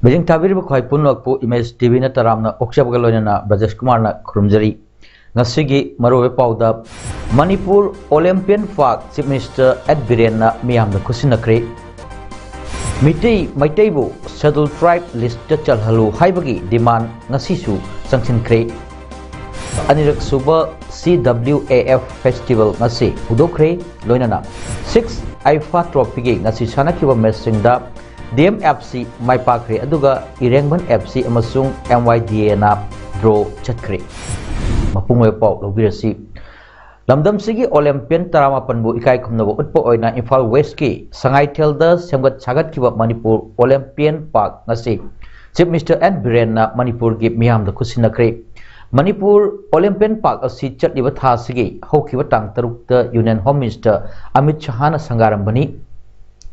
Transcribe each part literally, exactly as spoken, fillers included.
ꯃꯤꯠꯌꯦꯡ ꯊꯥꯕꯤꯔꯤꯕ ꯈ꯭ꯋꯥꯏ ꯄꯨꯝꯅꯃꯛꯄꯨ ꯏꯃꯦꯖ ꯇꯤ ꯚꯤꯅ ꯇꯔꯥꯝꯅ ꯑꯣꯛꯆꯕꯒ ꯂꯣꯏꯅꯅ ꯕ꯭ꯔꯖꯦꯁ ꯀꯨꯃꯥꯔꯅ ꯈꯨꯔꯨꯝꯖꯔꯤ꯫ ꯉꯁꯤꯒꯤ ꯃꯔꯨꯑꯣꯏꯕ ꯄꯥꯎꯗ, Manipur Olympian park chief minister N ꯕꯤꯔꯦꯟꯅ ꯃꯤꯌꯥꯝꯗ ꯈꯨꯠꯁꯤꯟꯅꯈ꯭ꯔꯦ꯫ ꯃꯤꯇꯩ ꯃꯩꯇꯩꯕꯨ ꯁꯦꯗꯨꯜ ꯇ꯭ꯔꯥꯏꯕ ꯂꯤꯁꯇ ꯆꯜꯍꯜꯂꯨ ꯍꯥꯏꯕꯒꯤ ꯗꯤꯃꯥꯟ ꯉꯁꯤꯁꯨ ꯆꯪꯁꯤꯟꯈ꯭ꯔꯦ꯫ ꯑꯅꯤꯔꯛ ꯁꯨꯕ ꯁꯤ ꯗꯕ꯭ꯂꯤꯎ ꯑꯦ ꯑꯦꯐ ꯐꯦꯁꯇꯤꯚꯦꯜ ꯉꯁꯤ ꯍꯧꯗꯣꯛꯈ꯭ꯔꯦ꯫ ꯂꯣꯏꯅꯅ ꯁꯤꯛꯁ ꯑꯥꯏꯐꯥ ꯇ꯭ꯔꯣꯐꯤꯒꯤ ꯉꯁꯤ ꯁꯥꯟꯅꯈꯤꯕ ꯃꯦꯆꯁꯤꯡꯗ ꯗꯤ ꯑꯦꯝ ꯑꯦꯐ ꯁꯤ ꯃꯥꯏ ꯄꯥꯛꯈ꯭ꯔꯦ, ꯑꯗꯨꯒ ꯏꯔꯦꯡꯕꯟ ꯑꯦꯐ ꯁꯤ ꯑꯃꯁꯨꯡ ꯑꯦꯝ ꯋꯥꯏ ꯗꯤ ꯑꯦꯅ ꯗ꯭ꯔꯣ ꯆꯠꯈ꯭ꯔꯦ꯫ ꯃꯄꯨꯡ ꯑꯣꯏꯕ ꯄꯥꯎ ꯂꯧꯕꯤꯔꯁꯤ꯫ ꯂꯝꯗꯝꯁꯤꯒꯤ ꯑꯣꯂꯦꯝꯄꯤꯌꯟ ꯇꯔꯥꯃꯥꯄꯟꯕꯨ ꯏꯀꯥꯏ ꯈꯨꯝꯅꯕ ꯎꯠꯄ ꯑꯣꯏꯅ ꯏꯝꯐꯥꯜ ꯋꯦꯁꯀꯤ ꯁꯉꯥꯏꯊꯦꯜꯗ ꯁꯦꯝꯒꯠ ꯁꯥꯒꯠꯈꯤꯕ ꯃꯅꯤꯄꯨꯔ ꯑꯣꯂꯦꯝꯄꯤꯌꯟ ꯄꯥꯔꯛ ꯉꯁꯤ ꯆꯤꯐ ꯃꯤꯅꯤꯁꯇꯔ ꯑꯦꯟ ꯕꯤꯔꯦꯟꯅ ꯃꯅꯤꯄꯨꯔꯒꯤ ꯃꯤꯌꯥꯝꯗ ꯈꯨꯠꯁꯤꯟꯅꯈ꯭ꯔꯦ꯫ ꯃꯅꯤꯄꯨꯔ ꯑꯣꯂꯦꯝꯄꯤꯌꯟ ꯄꯥꯔꯛ ꯑꯁꯤ ꯆꯠꯂꯤꯕ ꯊꯥ ꯑꯁꯤꯒꯤ ꯍꯧꯈꯤꯕ ꯇꯥꯡ ꯇꯔꯨꯛꯇ ꯌꯨꯅꯤꯌꯟ ꯍꯣꯝ ꯃꯤꯅꯤꯁꯇꯔ ꯑꯃꯤꯠ ꯁꯍꯥꯅ ꯁꯪꯒꯥꯔꯝꯕꯅꯤ꯫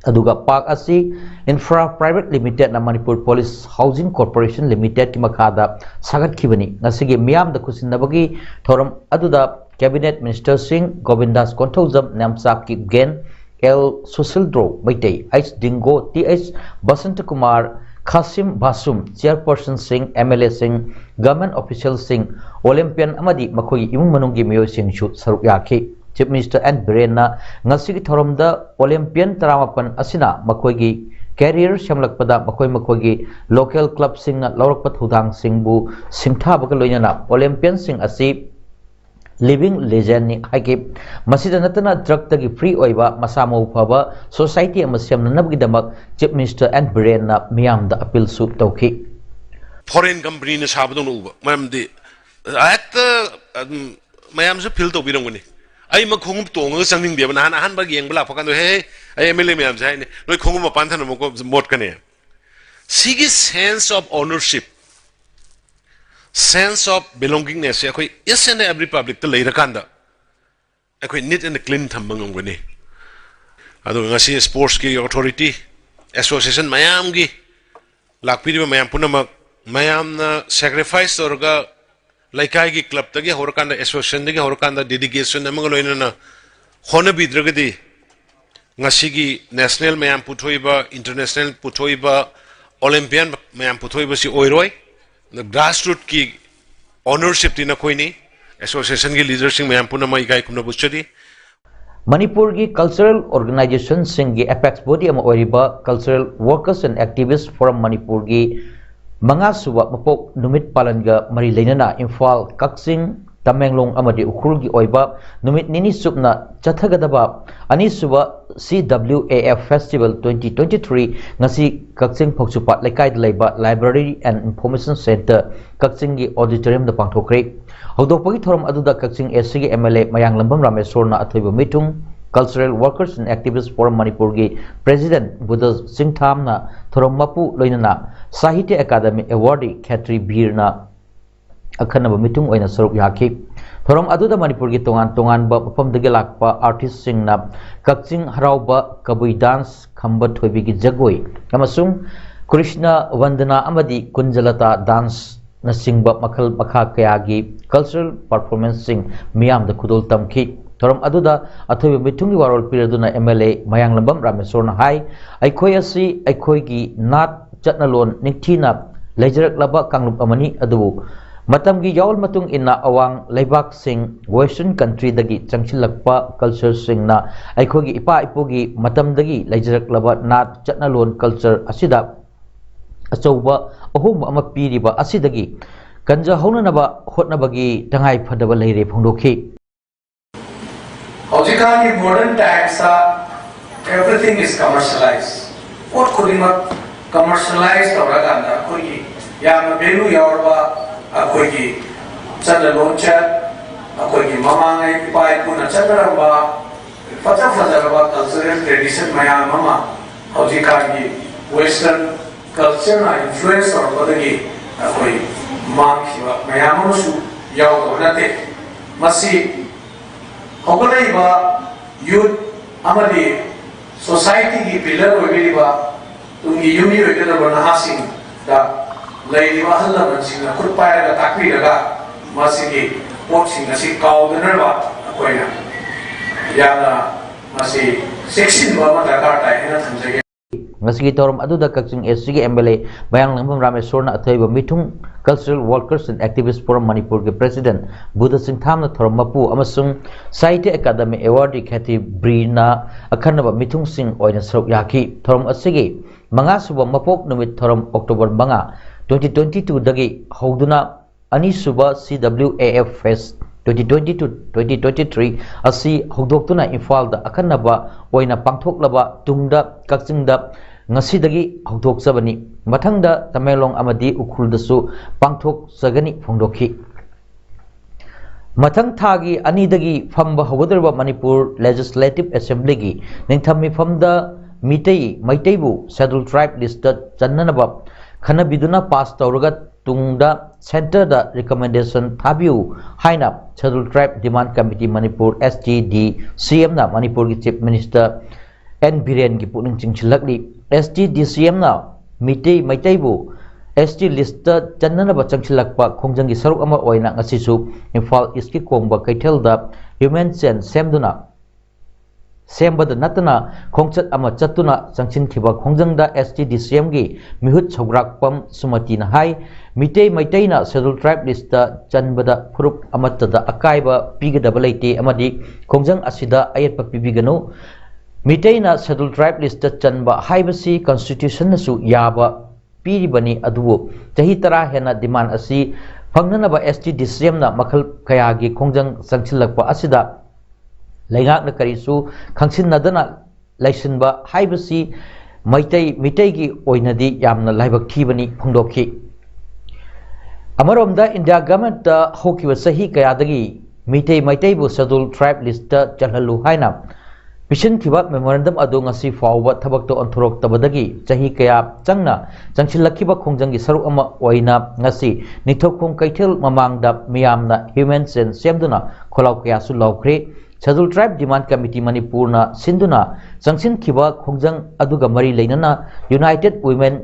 ꯑꯗꯨꯒ ꯄꯥꯔꯛ ꯑꯁꯤ ꯏꯟꯐ꯭ꯔꯥ ꯄ꯭ꯔꯥꯏꯚꯦꯠ ꯂꯤꯃꯤꯇꯦꯗꯅ ꯃꯅꯤꯄꯨꯔ ꯄꯣꯂꯤꯁ ꯍꯥꯎꯁꯤꯡ ꯀꯣꯔꯄꯣꯔꯦꯁꯟ ꯂꯤꯃꯤꯇꯦꯗꯀꯤ ꯃꯈꯥꯗ ꯁꯥꯒꯠꯈꯤꯕꯅꯤ꯫ ꯉꯁꯤꯒꯤ ꯃꯤꯌꯥꯝꯗ ꯈꯨꯠꯁꯤꯟꯅꯕꯒꯤ ꯊꯧꯔꯝ ꯑꯗꯨꯗ ꯀꯦꯕꯤꯅꯦꯠ ꯃꯤꯅꯤꯁꯇꯔꯁꯤꯡ Govindas Konthoujam, Nemcha Kipgen, L Susindro Meitei, H Dingo, T H Basantakumar, Khashim Vashum, ꯆꯤꯌꯔꯄꯔꯁꯟꯁꯤꯡ, ꯑꯦꯝ ꯑꯦꯜ ꯑꯦꯁꯤꯡ, ꯒꯚꯔꯟꯃꯦꯟꯠ ꯑꯣꯐꯤꯁꯤꯌꯦꯜꯁꯤꯡ, ꯑꯣꯂꯦꯝꯄꯤꯌꯟ ꯑꯃꯗꯤ ꯃꯈꯣꯏꯒꯤ ꯏꯃꯨꯡ ꯃꯅꯨꯡꯒꯤ ꯃꯤꯑꯣꯏꯁꯤꯡꯁꯨ ꯁꯔꯨꯛ ꯌꯥꯈꯤ꯫ ꯆꯤꯐ ꯃꯤꯅꯤꯁꯇꯔ ꯑꯦꯟ ꯕꯤꯔꯦꯟꯅ ꯉꯁꯤꯒꯤ ꯊꯧꯔꯝꯗ ꯑꯣꯂꯦꯝꯄꯤꯌꯟ ꯇꯔꯥꯃꯥꯄꯟ ꯑꯁꯤꯅ ꯃꯈꯣꯏꯒꯤ ꯀꯦꯔꯤꯌꯔ ꯁꯦꯝꯂꯛꯄꯗ ꯃꯈꯣꯏ ꯃꯈꯣꯏꯒꯤ ꯂꯣꯀꯦꯜ ꯀ꯭ꯂꯕꯁꯤꯡꯅ ꯂꯧꯔꯛꯄ ꯊꯧꯗꯥꯡꯁꯤꯡꯕꯨ ꯁꯤꯡꯊꯥꯕꯒ ꯂꯣꯏꯅꯅ ꯑꯣꯂꯦꯝꯄꯤꯌꯟꯁꯤꯡ ꯑꯁꯤ ꯂꯤꯚꯤꯡ ꯂꯤꯖꯦꯟꯅꯤ ꯍꯥꯏꯈꯤ꯫ ꯃꯁꯤꯗ ꯅꯠꯇꯅ ꯗ꯭ꯔꯒꯇꯒꯤ ꯐ꯭ꯔꯤ ꯑꯣꯏꯕ ꯃꯁꯥ ꯃꯎ ꯐꯕ ꯁꯣꯁꯥꯏꯇꯤ ꯑꯃ ꯁꯦꯝꯅꯅꯕꯒꯤꯗꯃꯛ ꯆꯤꯐ ꯃꯤꯅꯤꯁꯇꯔ ꯑꯦꯟ ꯕꯤꯔꯦꯟꯅ ꯃꯤꯌꯥꯝꯗ ꯑꯄꯤꯜꯁꯨ ꯇꯧꯈꯤ꯫ ꯐꯣꯔꯦꯟ ꯀꯝꯄꯅꯤꯅ ꯁꯥꯕꯗꯧꯅ ꯎꯕ, ꯃꯔꯝꯗꯤ ꯍꯦꯛꯇ ꯑꯗꯨꯝ ꯃꯌꯥꯝꯁꯨ ꯐꯤꯜ ꯇꯧꯕꯤꯔꯝꯒꯅꯤ꯫ ꯑꯩ ꯃ ꯈꯣꯡꯎꯞ ꯇꯣꯡꯉꯒ ꯆꯪꯅꯤꯡꯗꯦꯕ꯫ ꯅꯍꯥꯟ ꯑꯍꯥꯟꯕ ꯌꯦꯡꯕ ꯂꯥꯛꯄ ꯀꯥꯟꯗ, "ꯍꯦ, ꯑꯩ ꯑꯦꯝ ꯑꯦꯜ ꯑꯦ ꯃꯌꯥꯝꯁꯦ ꯍꯥꯏꯅꯤ, ꯅꯣꯏ ꯈꯣꯡꯎꯞ ꯃꯄꯥꯟ ꯊꯝꯃꯣꯀꯣ, ꯃꯣꯠꯀꯅꯤ"꯫ ꯁꯤꯒꯤ sense of ownership, sense of belongingness ꯁꯦ ꯑꯩꯈꯣꯏ each and every public ꯇ ꯂꯩꯔꯀꯥꯟꯗ ꯑꯩꯈꯣꯏ neat and clean ꯊꯝꯕ ꯉꯝꯒꯅꯤ꯫ ꯑꯗꯨꯒ ꯉꯁꯤ sports ꯀꯤ authority, association ꯃꯌꯥꯝꯒꯤ ꯂꯥꯛꯄꯤꯔꯤꯕ ꯃꯌꯥꯝ ꯄꯨꯝꯅꯃꯛ, ꯃꯌꯥꯝꯅ sacrifice ꯇꯧꯔꯒ ꯂꯩꯀꯥꯏꯒꯤ club ꯇꯒꯤ ꯍꯧꯔꯀꯥꯟꯗ, association ꯗꯒꯤ ꯍꯧꯔꯀꯥꯟꯗ dedication ꯑꯃꯒ ꯂꯣꯏꯅꯅ ꯍꯣꯠꯅꯕꯤꯗ꯭ꯔꯒꯗꯤ ꯉꯁꯤꯒꯤ national ꯃꯌꯥꯝ ꯄꯨꯊꯣꯛꯏꯕ, international ꯄꯨꯊꯣꯛꯏꯕ, Olympian ꯃꯌꯥꯝ ꯄꯨꯊꯣꯛꯏꯕꯁꯤ ꯑꯣꯏꯔꯣꯏ꯫ Grassroot ꯀꯤ ownership ꯇꯤ ꯅꯈꯣꯏꯅꯤ꯫ Association ꯒꯤ leader ꯁꯤꯡ ꯃꯌꯥꯝ ꯄꯨꯝꯅꯃꯛ ꯏꯀꯥꯏ ꯈꯨꯝꯅꯕ ꯎꯠꯆꯔꯤ꯫ ꯃꯅꯤꯄꯨꯔꯒꯤ cultural organization ꯁꯤꯡꯒꯤ apex body ꯑꯃ ꯑꯣꯏꯔꯤꯕ Cultural Workers and Activists Forum ꯃꯅꯤꯄꯨꯔꯒꯤ ꯃꯉꯥꯁꯨꯕ ꯃꯄꯣꯛ ꯅꯨꯃꯤꯠ ꯄꯥꯂꯟꯒ ꯃꯔꯤ ꯂꯩꯅꯅ ꯏꯝꯐꯥꯜ, ꯀꯛꯆꯤꯡ, ꯇꯃꯦꯡꯂꯣꯡ ꯑꯃꯗꯤ ꯎꯈ꯭ꯔꯨꯜꯒꯤ ꯑꯣꯏꯕ ꯅꯨꯃꯤꯠ ꯅꯤꯅꯤ ꯆꯨꯞꯅ ꯆꯠꯊꯒꯗꯕ ꯑꯅꯤꯁꯨꯕ C W A F Festival twenty twenty-three ꯉꯁꯤ ꯀꯛꯆꯤꯡ ꯐꯧꯆꯨꯄꯥꯠ ꯂꯩꯀꯥꯏꯗ ꯂꯩꯕ Library and Information Centre ꯀꯛꯆꯤꯡꯒꯤ auditorium ꯗ ꯄꯥꯡꯊꯣꯛꯈ꯭ꯔꯦ꯫ ꯍꯧꯗꯣꯛꯄꯒꯤ ꯊꯧꯔꯝ ꯑꯗꯨꯗ ꯀꯛꯆꯤꯡ A C ꯒꯤ M L A ꯃꯌꯥꯡꯂꯝꯕꯝ ꯔꯥꯃꯦꯁꯣꯔꯅ ꯑꯊꯣꯏꯕ ꯃꯤꯊꯨꯡ, Cultural Workers and Activists Forum ꯃꯅꯤꯄꯨꯔꯒꯤ President ꯕꯨꯙ ꯆꯤꯡꯊꯥꯝꯅ ꯊꯧꯔꯝ ꯃꯄꯨ ꯂꯣꯏꯅꯅ ꯁꯥꯍꯤꯇ꯭ꯌ ꯑꯦꯀꯥꯗꯃꯤ awardee ꯈꯦꯇ꯭ꯔꯤ ꯕꯤꯔꯅ ꯑꯈꯟꯅꯕ ꯃꯤꯊꯨꯡ ꯑꯣꯏꯅ ꯁꯔꯨꯛ ꯌꯥꯈꯤ꯫ ꯊꯧꯔꯝ ꯑꯗꯨꯗ ꯃꯅꯤꯄꯨꯔꯒꯤ ꯇꯣꯉꯥꯟ ꯇꯣꯉꯥꯟꯕ ꯃꯐꯝꯗꯒꯤ ꯂꯥꯛꯄ artist ꯁꯤꯡꯅ ꯀꯛꯆꯤꯡ ꯍꯔꯥꯎꯕ, ꯀꯕꯨꯏ dance, ꯈꯝꯕ ꯊꯣꯏꯕꯤꯒꯤ ꯖꯒꯣꯏ ꯑꯃꯁꯨꯡ ꯀ꯭ꯔꯤꯁꯅ ꯋꯟꯗꯅꯥ ꯑꯃꯗꯤ ꯀꯨꯟꯖꯂꯇꯥ dance ꯅꯆꯤꯡꯕ ꯃꯈꯜ ꯃꯈꯥ ꯀꯌꯥꯒꯤ cultural performance ꯁꯤꯡ ꯃꯤꯌꯥꯝꯗ ꯈꯨꯗꯣꯜ ꯇꯝꯈꯤ꯫ ꯊꯧꯔꯝ ꯑꯗꯨꯗ ꯑꯊꯣꯏꯕ ꯃꯤꯊꯨꯡꯒꯤ ꯋꯥꯔꯣꯜ ꯄꯤꯔꯗꯨꯅ M L A ꯃꯌꯥꯡꯂꯝꯕꯝ ꯔꯥꯃꯦꯁꯣꯔꯅ ꯍꯥꯏ, ꯑꯩꯈꯣꯏ ꯑꯁꯤ ꯑꯩꯈꯣꯏꯒꯤ ꯅꯥꯠ ꯆꯠꯅꯂꯣꯟ ꯅꯤꯡꯊꯤꯅ ꯂꯩꯖꯔꯛꯂꯕ ꯀꯥꯡꯂꯨꯞ ꯑꯃꯅꯤ, ꯑꯗꯨꯕꯨ ꯃꯇꯝꯒꯤ ꯌꯥꯑꯣꯜ ꯃꯇꯨꯡ ꯏꯟꯅ ꯑꯋꯥꯡ ꯂꯩꯕꯥꯛꯁꯤꯡ, western country ꯗꯒꯤ ꯆꯪꯁꯤꯜꯂꯛꯄ culture ꯁꯤꯡꯅ ꯑꯩꯈꯣꯏꯒꯤ ꯏꯄꯥ ꯏꯄꯨꯒꯤ ꯃꯇꯝꯗꯒꯤ ꯂꯩꯖꯔꯛꯂꯕ ꯅꯥꯠ ꯆꯠꯅꯂꯣꯟ culture ꯑꯁꯤꯗ ꯑꯆꯧꯕ ꯑꯍꯣꯡꯕ ꯑꯃ ꯄꯤꯔꯤꯕ ꯑꯁꯤꯗꯒꯤ ꯀꯟꯖꯍꯧꯅꯅꯕ ꯍꯣꯠꯅꯕꯒꯤ ꯇꯉꯥꯏ ꯐꯗꯕ ꯂꯩꯔꯦ ꯐꯣꯡꯗꯣꯛꯈꯤ꯫ ꯍꯧꯖꯤꯛꯀꯥꯟꯒꯤ modern times ꯇ everything is commercialized꯫ ꯄꯣꯠ ꯈꯨꯗꯤꯡꯃꯛ commercialize ꯇꯧꯔꯀꯥꯟꯗ ꯑꯩꯈꯣꯏꯒꯤ ꯌꯥꯝꯅ value ꯌꯥꯎꯔꯕ ꯑꯩꯈꯣꯏꯒꯤ ꯆꯠꯅ ꯂꯣꯟꯆꯠ, ꯑꯩꯈꯣꯏꯒꯤ ꯃꯃꯥꯡꯉꯩ ꯏꯄꯥ ꯏꯄꯨꯅ ꯆꯠꯅꯔꯝꯕ ꯐꯖ ꯐꯖꯔꯕ cultural tradition ꯃꯌꯥꯝ ꯑꯃ ꯍꯧꯖꯤꯛꯀꯥꯟꯒꯤ western culture ꯅ influence ꯇꯧꯔꯛꯄꯗꯒꯤ ꯑꯩꯈꯣꯏ ꯃꯥꯡꯈꯤꯕ ꯃꯌꯥꯝ ꯑꯃꯁꯨ ꯌꯥꯎꯗꯕ ꯅꯠꯇꯦ꯫ ꯃꯁꯤ ꯍꯧꯒꯠꯂꯛꯏꯕ youth ꯑꯃꯗꯤ society ꯒꯤ pillar ꯑꯣꯏꯕꯤꯔꯤꯕ ꯇꯨꯡꯒꯤ ꯌꯨꯝꯕꯤ ꯑꯣꯏꯒꯗꯕ ꯅꯍꯥꯁꯤꯡꯗ ꯂꯩꯔꯤꯕ ꯑꯍꯜ ꯂꯃꯟꯁꯤꯡꯅ ꯈꯨꯠ ꯄꯥꯏꯔꯒ ꯇꯥꯛꯄꯤꯔꯒ ꯃꯁꯤꯒꯤ ꯄꯣꯠꯁꯤꯡ ꯑꯁꯤ ꯀꯥꯎꯗꯅꯕ ꯑꯩꯈꯣꯏꯅ ꯌꯥꯝꯅ ꯃꯁꯤ ꯆꯦꯛꯁꯤꯟꯕ ꯑꯃ ꯗꯔꯀꯥꯔ ꯇꯥꯏ ꯍꯥꯏꯅ ꯊꯝꯖꯒꯦ꯫ ꯉꯁꯤꯒꯤ ꯊꯧꯔꯝ ꯑꯗꯨꯗ ꯀꯛꯆꯤꯡ East ꯀꯤ M L A ꯃꯌꯥꯡꯂꯥꯡꯕꯝ ꯔꯥꯃꯦꯁꯣꯔꯅ ꯑꯊꯣꯏꯕ ꯃꯤꯊꯨꯡ Cultural Workers and Activist Forum ꯃꯅꯤꯄꯨꯔꯒꯤ president ꯕꯨꯙ ꯁꯤꯡꯊꯥꯝꯅ ꯊꯧꯔꯝ ꯃꯄꯨ ꯑꯃꯁꯨꯡ ꯁꯥꯍꯤꯇ꯭ꯌ ꯑꯀꯥꯗꯃꯤ awardee ꯈꯦꯇ꯭ꯔꯤ ꯕ꯭ꯔꯤꯅ ꯑꯈꯟꯅꯕ ꯃꯤꯊꯨꯡꯁꯤꯡ ꯑꯣꯏꯅ ꯁꯔꯨꯛ ꯌꯥꯈꯤ꯫ ꯊꯧꯔꯝ ꯑꯁꯤꯒꯤ ꯃꯉꯥꯁꯨꯕ ꯃꯄꯣꯛ ꯅꯨꯃꯤꯠ ꯊꯧꯔꯝ October ꯃꯉꯥ, twenty twenty two ꯗꯒꯤ ꯍꯧꯗꯨꯅ ꯑꯅꯤꯁꯨꯕ C W A F Fest twenty twenty two twenty twenty three ꯑꯁꯤ ꯍꯧꯗꯣꯛꯇꯨꯅ ꯏꯝꯐꯥꯜꯗ ꯑꯈꯟꯅꯕ ꯑꯣꯏꯅ ꯄꯥꯡꯊꯣꯛꯂꯕ ꯇꯨꯡꯗ ꯀꯛꯆꯤꯡꯗ ꯉꯁꯤꯗꯒꯤ ꯍꯧꯗꯣꯛꯆꯕꯅꯤ꯫ ꯃꯊꯪꯗ ꯇꯃꯦꯡꯂꯣꯡ ꯑꯃꯗꯤ ꯎꯈ꯭ꯔꯨꯜꯗꯁꯨ ꯄꯥꯡꯊꯣꯛꯆꯒꯅꯤ ꯐꯣꯡꯗꯣꯛꯈꯤ꯫ ꯃꯊꯪ ꯊꯥꯒꯤ ꯑꯅꯤꯗꯒꯤ ꯐꯝꯕ ꯍꯧꯒꯗꯧꯔꯤꯕ ꯃꯅꯤꯄꯨꯔ Legislative Assembly ꯒꯤ ꯅꯤꯡꯊꯝ ꯃꯤꯐꯝꯗ ꯃꯤꯇꯩ ꯃꯩꯇꯩꯕꯨ Scheduled Tribe list ꯇ ꯆꯟꯅꯅꯕ ꯈꯟꯅꯕꯤꯗꯨꯅ pass ꯇꯧꯔꯒ ꯇꯨꯡꯗ centre ꯗ recommendation ꯊꯥꯕꯤꯌꯨ ꯍꯥꯏꯅ Scheduled Tribe Demand Committee Manipur, S T D C M ꯅ ꯃꯅꯤꯄꯨꯔꯒꯤ Chief Minister N ꯕꯤꯔꯦꯟꯒꯤ ꯄꯨꯛꯅꯤꯡ ꯆꯤꯡꯁꯤꯜꯂꯛꯂꯤ꯫ S T D C M ꯅ ꯃꯤꯇꯩ ꯃꯩꯇꯩꯕꯨ S T list ꯇ ꯆꯟꯅꯅꯕ ꯆꯪꯁꯤꯜꯂꯛꯄ ꯈꯣꯡꯖꯪꯒꯤ ꯁꯔꯨꯛ ꯑꯃ ꯑꯣꯏꯅ ꯉꯁꯤꯁꯨ ꯏꯝꯐꯥꯜ East ꯀꯤ ꯀꯣꯡꯕ ꯀꯩꯊꯦꯜꯗ human chain ꯁꯦꯝꯗꯨꯅ ꯁꯦꯝꯕꯗ ꯅꯠꯇꯅ ꯈꯣꯡꯆꯠ ꯑꯃ ꯆꯠꯇꯨꯅ ꯆꯪꯁꯤꯟꯈꯤꯕ ꯈꯣꯡꯖꯪꯗ S T D C M ꯒꯤ ꯃꯤꯍꯨꯠ ꯁꯧꯒ꯭ꯔꯥꯛꯄꯝ ꯁꯨꯃꯇꯤꯅ ꯍꯥꯏ, ꯃꯤꯇꯩ ꯃꯩꯇꯩꯅ Scheduled Tribe list ꯇ ꯆꯟꯕꯗ ꯐꯨꯔꯨꯞ ꯑꯃꯠꯇꯗ ꯑꯀꯥꯏꯕ ꯄꯤꯒꯗꯕ ꯂꯩꯇꯦ ꯑꯃꯗꯤ ꯈꯣꯡꯖꯪ ꯑꯁꯤꯗ ꯑꯌꯦꯠꯄ ꯄꯤꯕꯤꯒꯅꯨ꯫ ꯃꯤꯇꯩꯅ Scheduled Tribe list ꯇ ꯆꯟꯕ ꯍꯥꯏꯕꯁꯤ constitution ꯅꯁꯨ ꯌꯥꯕ ꯄꯤꯔꯤꯕꯅꯤ, ꯑꯗꯨꯕꯨ ꯆꯍꯤ ꯇꯔꯥ ꯍꯦꯟꯅ demand ꯑꯁꯤ ꯐꯪꯅꯅꯕ S T D C M ꯅ ꯃꯈꯜ ꯀꯌꯥꯒꯤ ꯈꯣꯡꯖꯪ ꯆꯪꯁꯤꯜꯂꯛꯄ ꯑꯁꯤꯗ ꯂꯩꯉꯥꯛꯅ ꯀꯔꯤꯁꯨ ꯈꯪꯁꯤꯟꯅꯗꯅ ꯂꯩꯁꯤꯟꯕ ꯍꯥꯏꯕꯁꯤ ꯃꯩꯇꯩ ꯃꯤꯇꯩꯒꯤ ꯑꯣꯏꯅꯗꯤ ꯌꯥꯝꯅ ꯂꯥꯏꯕꯛ ꯊꯤꯕꯅꯤ ꯐꯣꯡꯗꯣꯛꯈꯤ꯫ ꯑꯃꯔꯣꯝꯗ India government ꯇ ꯍꯧꯈꯤꯕ ꯆꯍꯤ ꯀꯌꯥꯗꯒꯤ ꯃꯤꯇꯩ ꯃꯩꯇꯩꯕꯨ Scheduled Tribe list ꯆꯜꯍꯜꯂꯨ ꯍꯥꯏꯅ ꯄꯤꯁꯤꯟꯈꯤꯕ memorandum ꯑꯗꯨ ꯉꯁꯤ ꯐꯥꯎꯕ ꯊꯕꯛꯇ ꯑꯣꯟꯊꯣꯔꯛꯇꯕꯗꯒꯤ ꯆꯍꯤ ꯀꯌꯥ ꯆꯪꯅ ꯆꯪꯁꯤꯜꯂꯛꯈꯤꯕ ꯈꯣꯡꯖꯪꯒꯤ ꯁꯔꯨꯛ ꯑꯃ ꯑꯣꯏꯅ ꯉꯁꯤ ꯅꯤꯡꯊꯧꯈꯣꯡ ꯀꯩꯊꯦꯜ ꯃꯃꯥꯡꯗ ꯃꯤꯌꯥꯝꯅ human chain ꯁꯦꯝꯗꯨꯅ ꯈꯣꯜꯂꯥꯎ ꯀꯌꯥꯁꯨ ꯂꯥꯎꯈ꯭ꯔꯦ꯫ Scheduled Tribe Demand Committee ꯃꯅꯤꯄꯨꯔꯅ ꯁꯤꯟꯗꯨꯅ ꯆꯪꯁꯤꯟꯈꯤꯕ ꯈꯣꯡꯖꯪ ꯑꯗꯨꯒ ꯃꯔꯤ ꯂꯩꯅꯅ United Women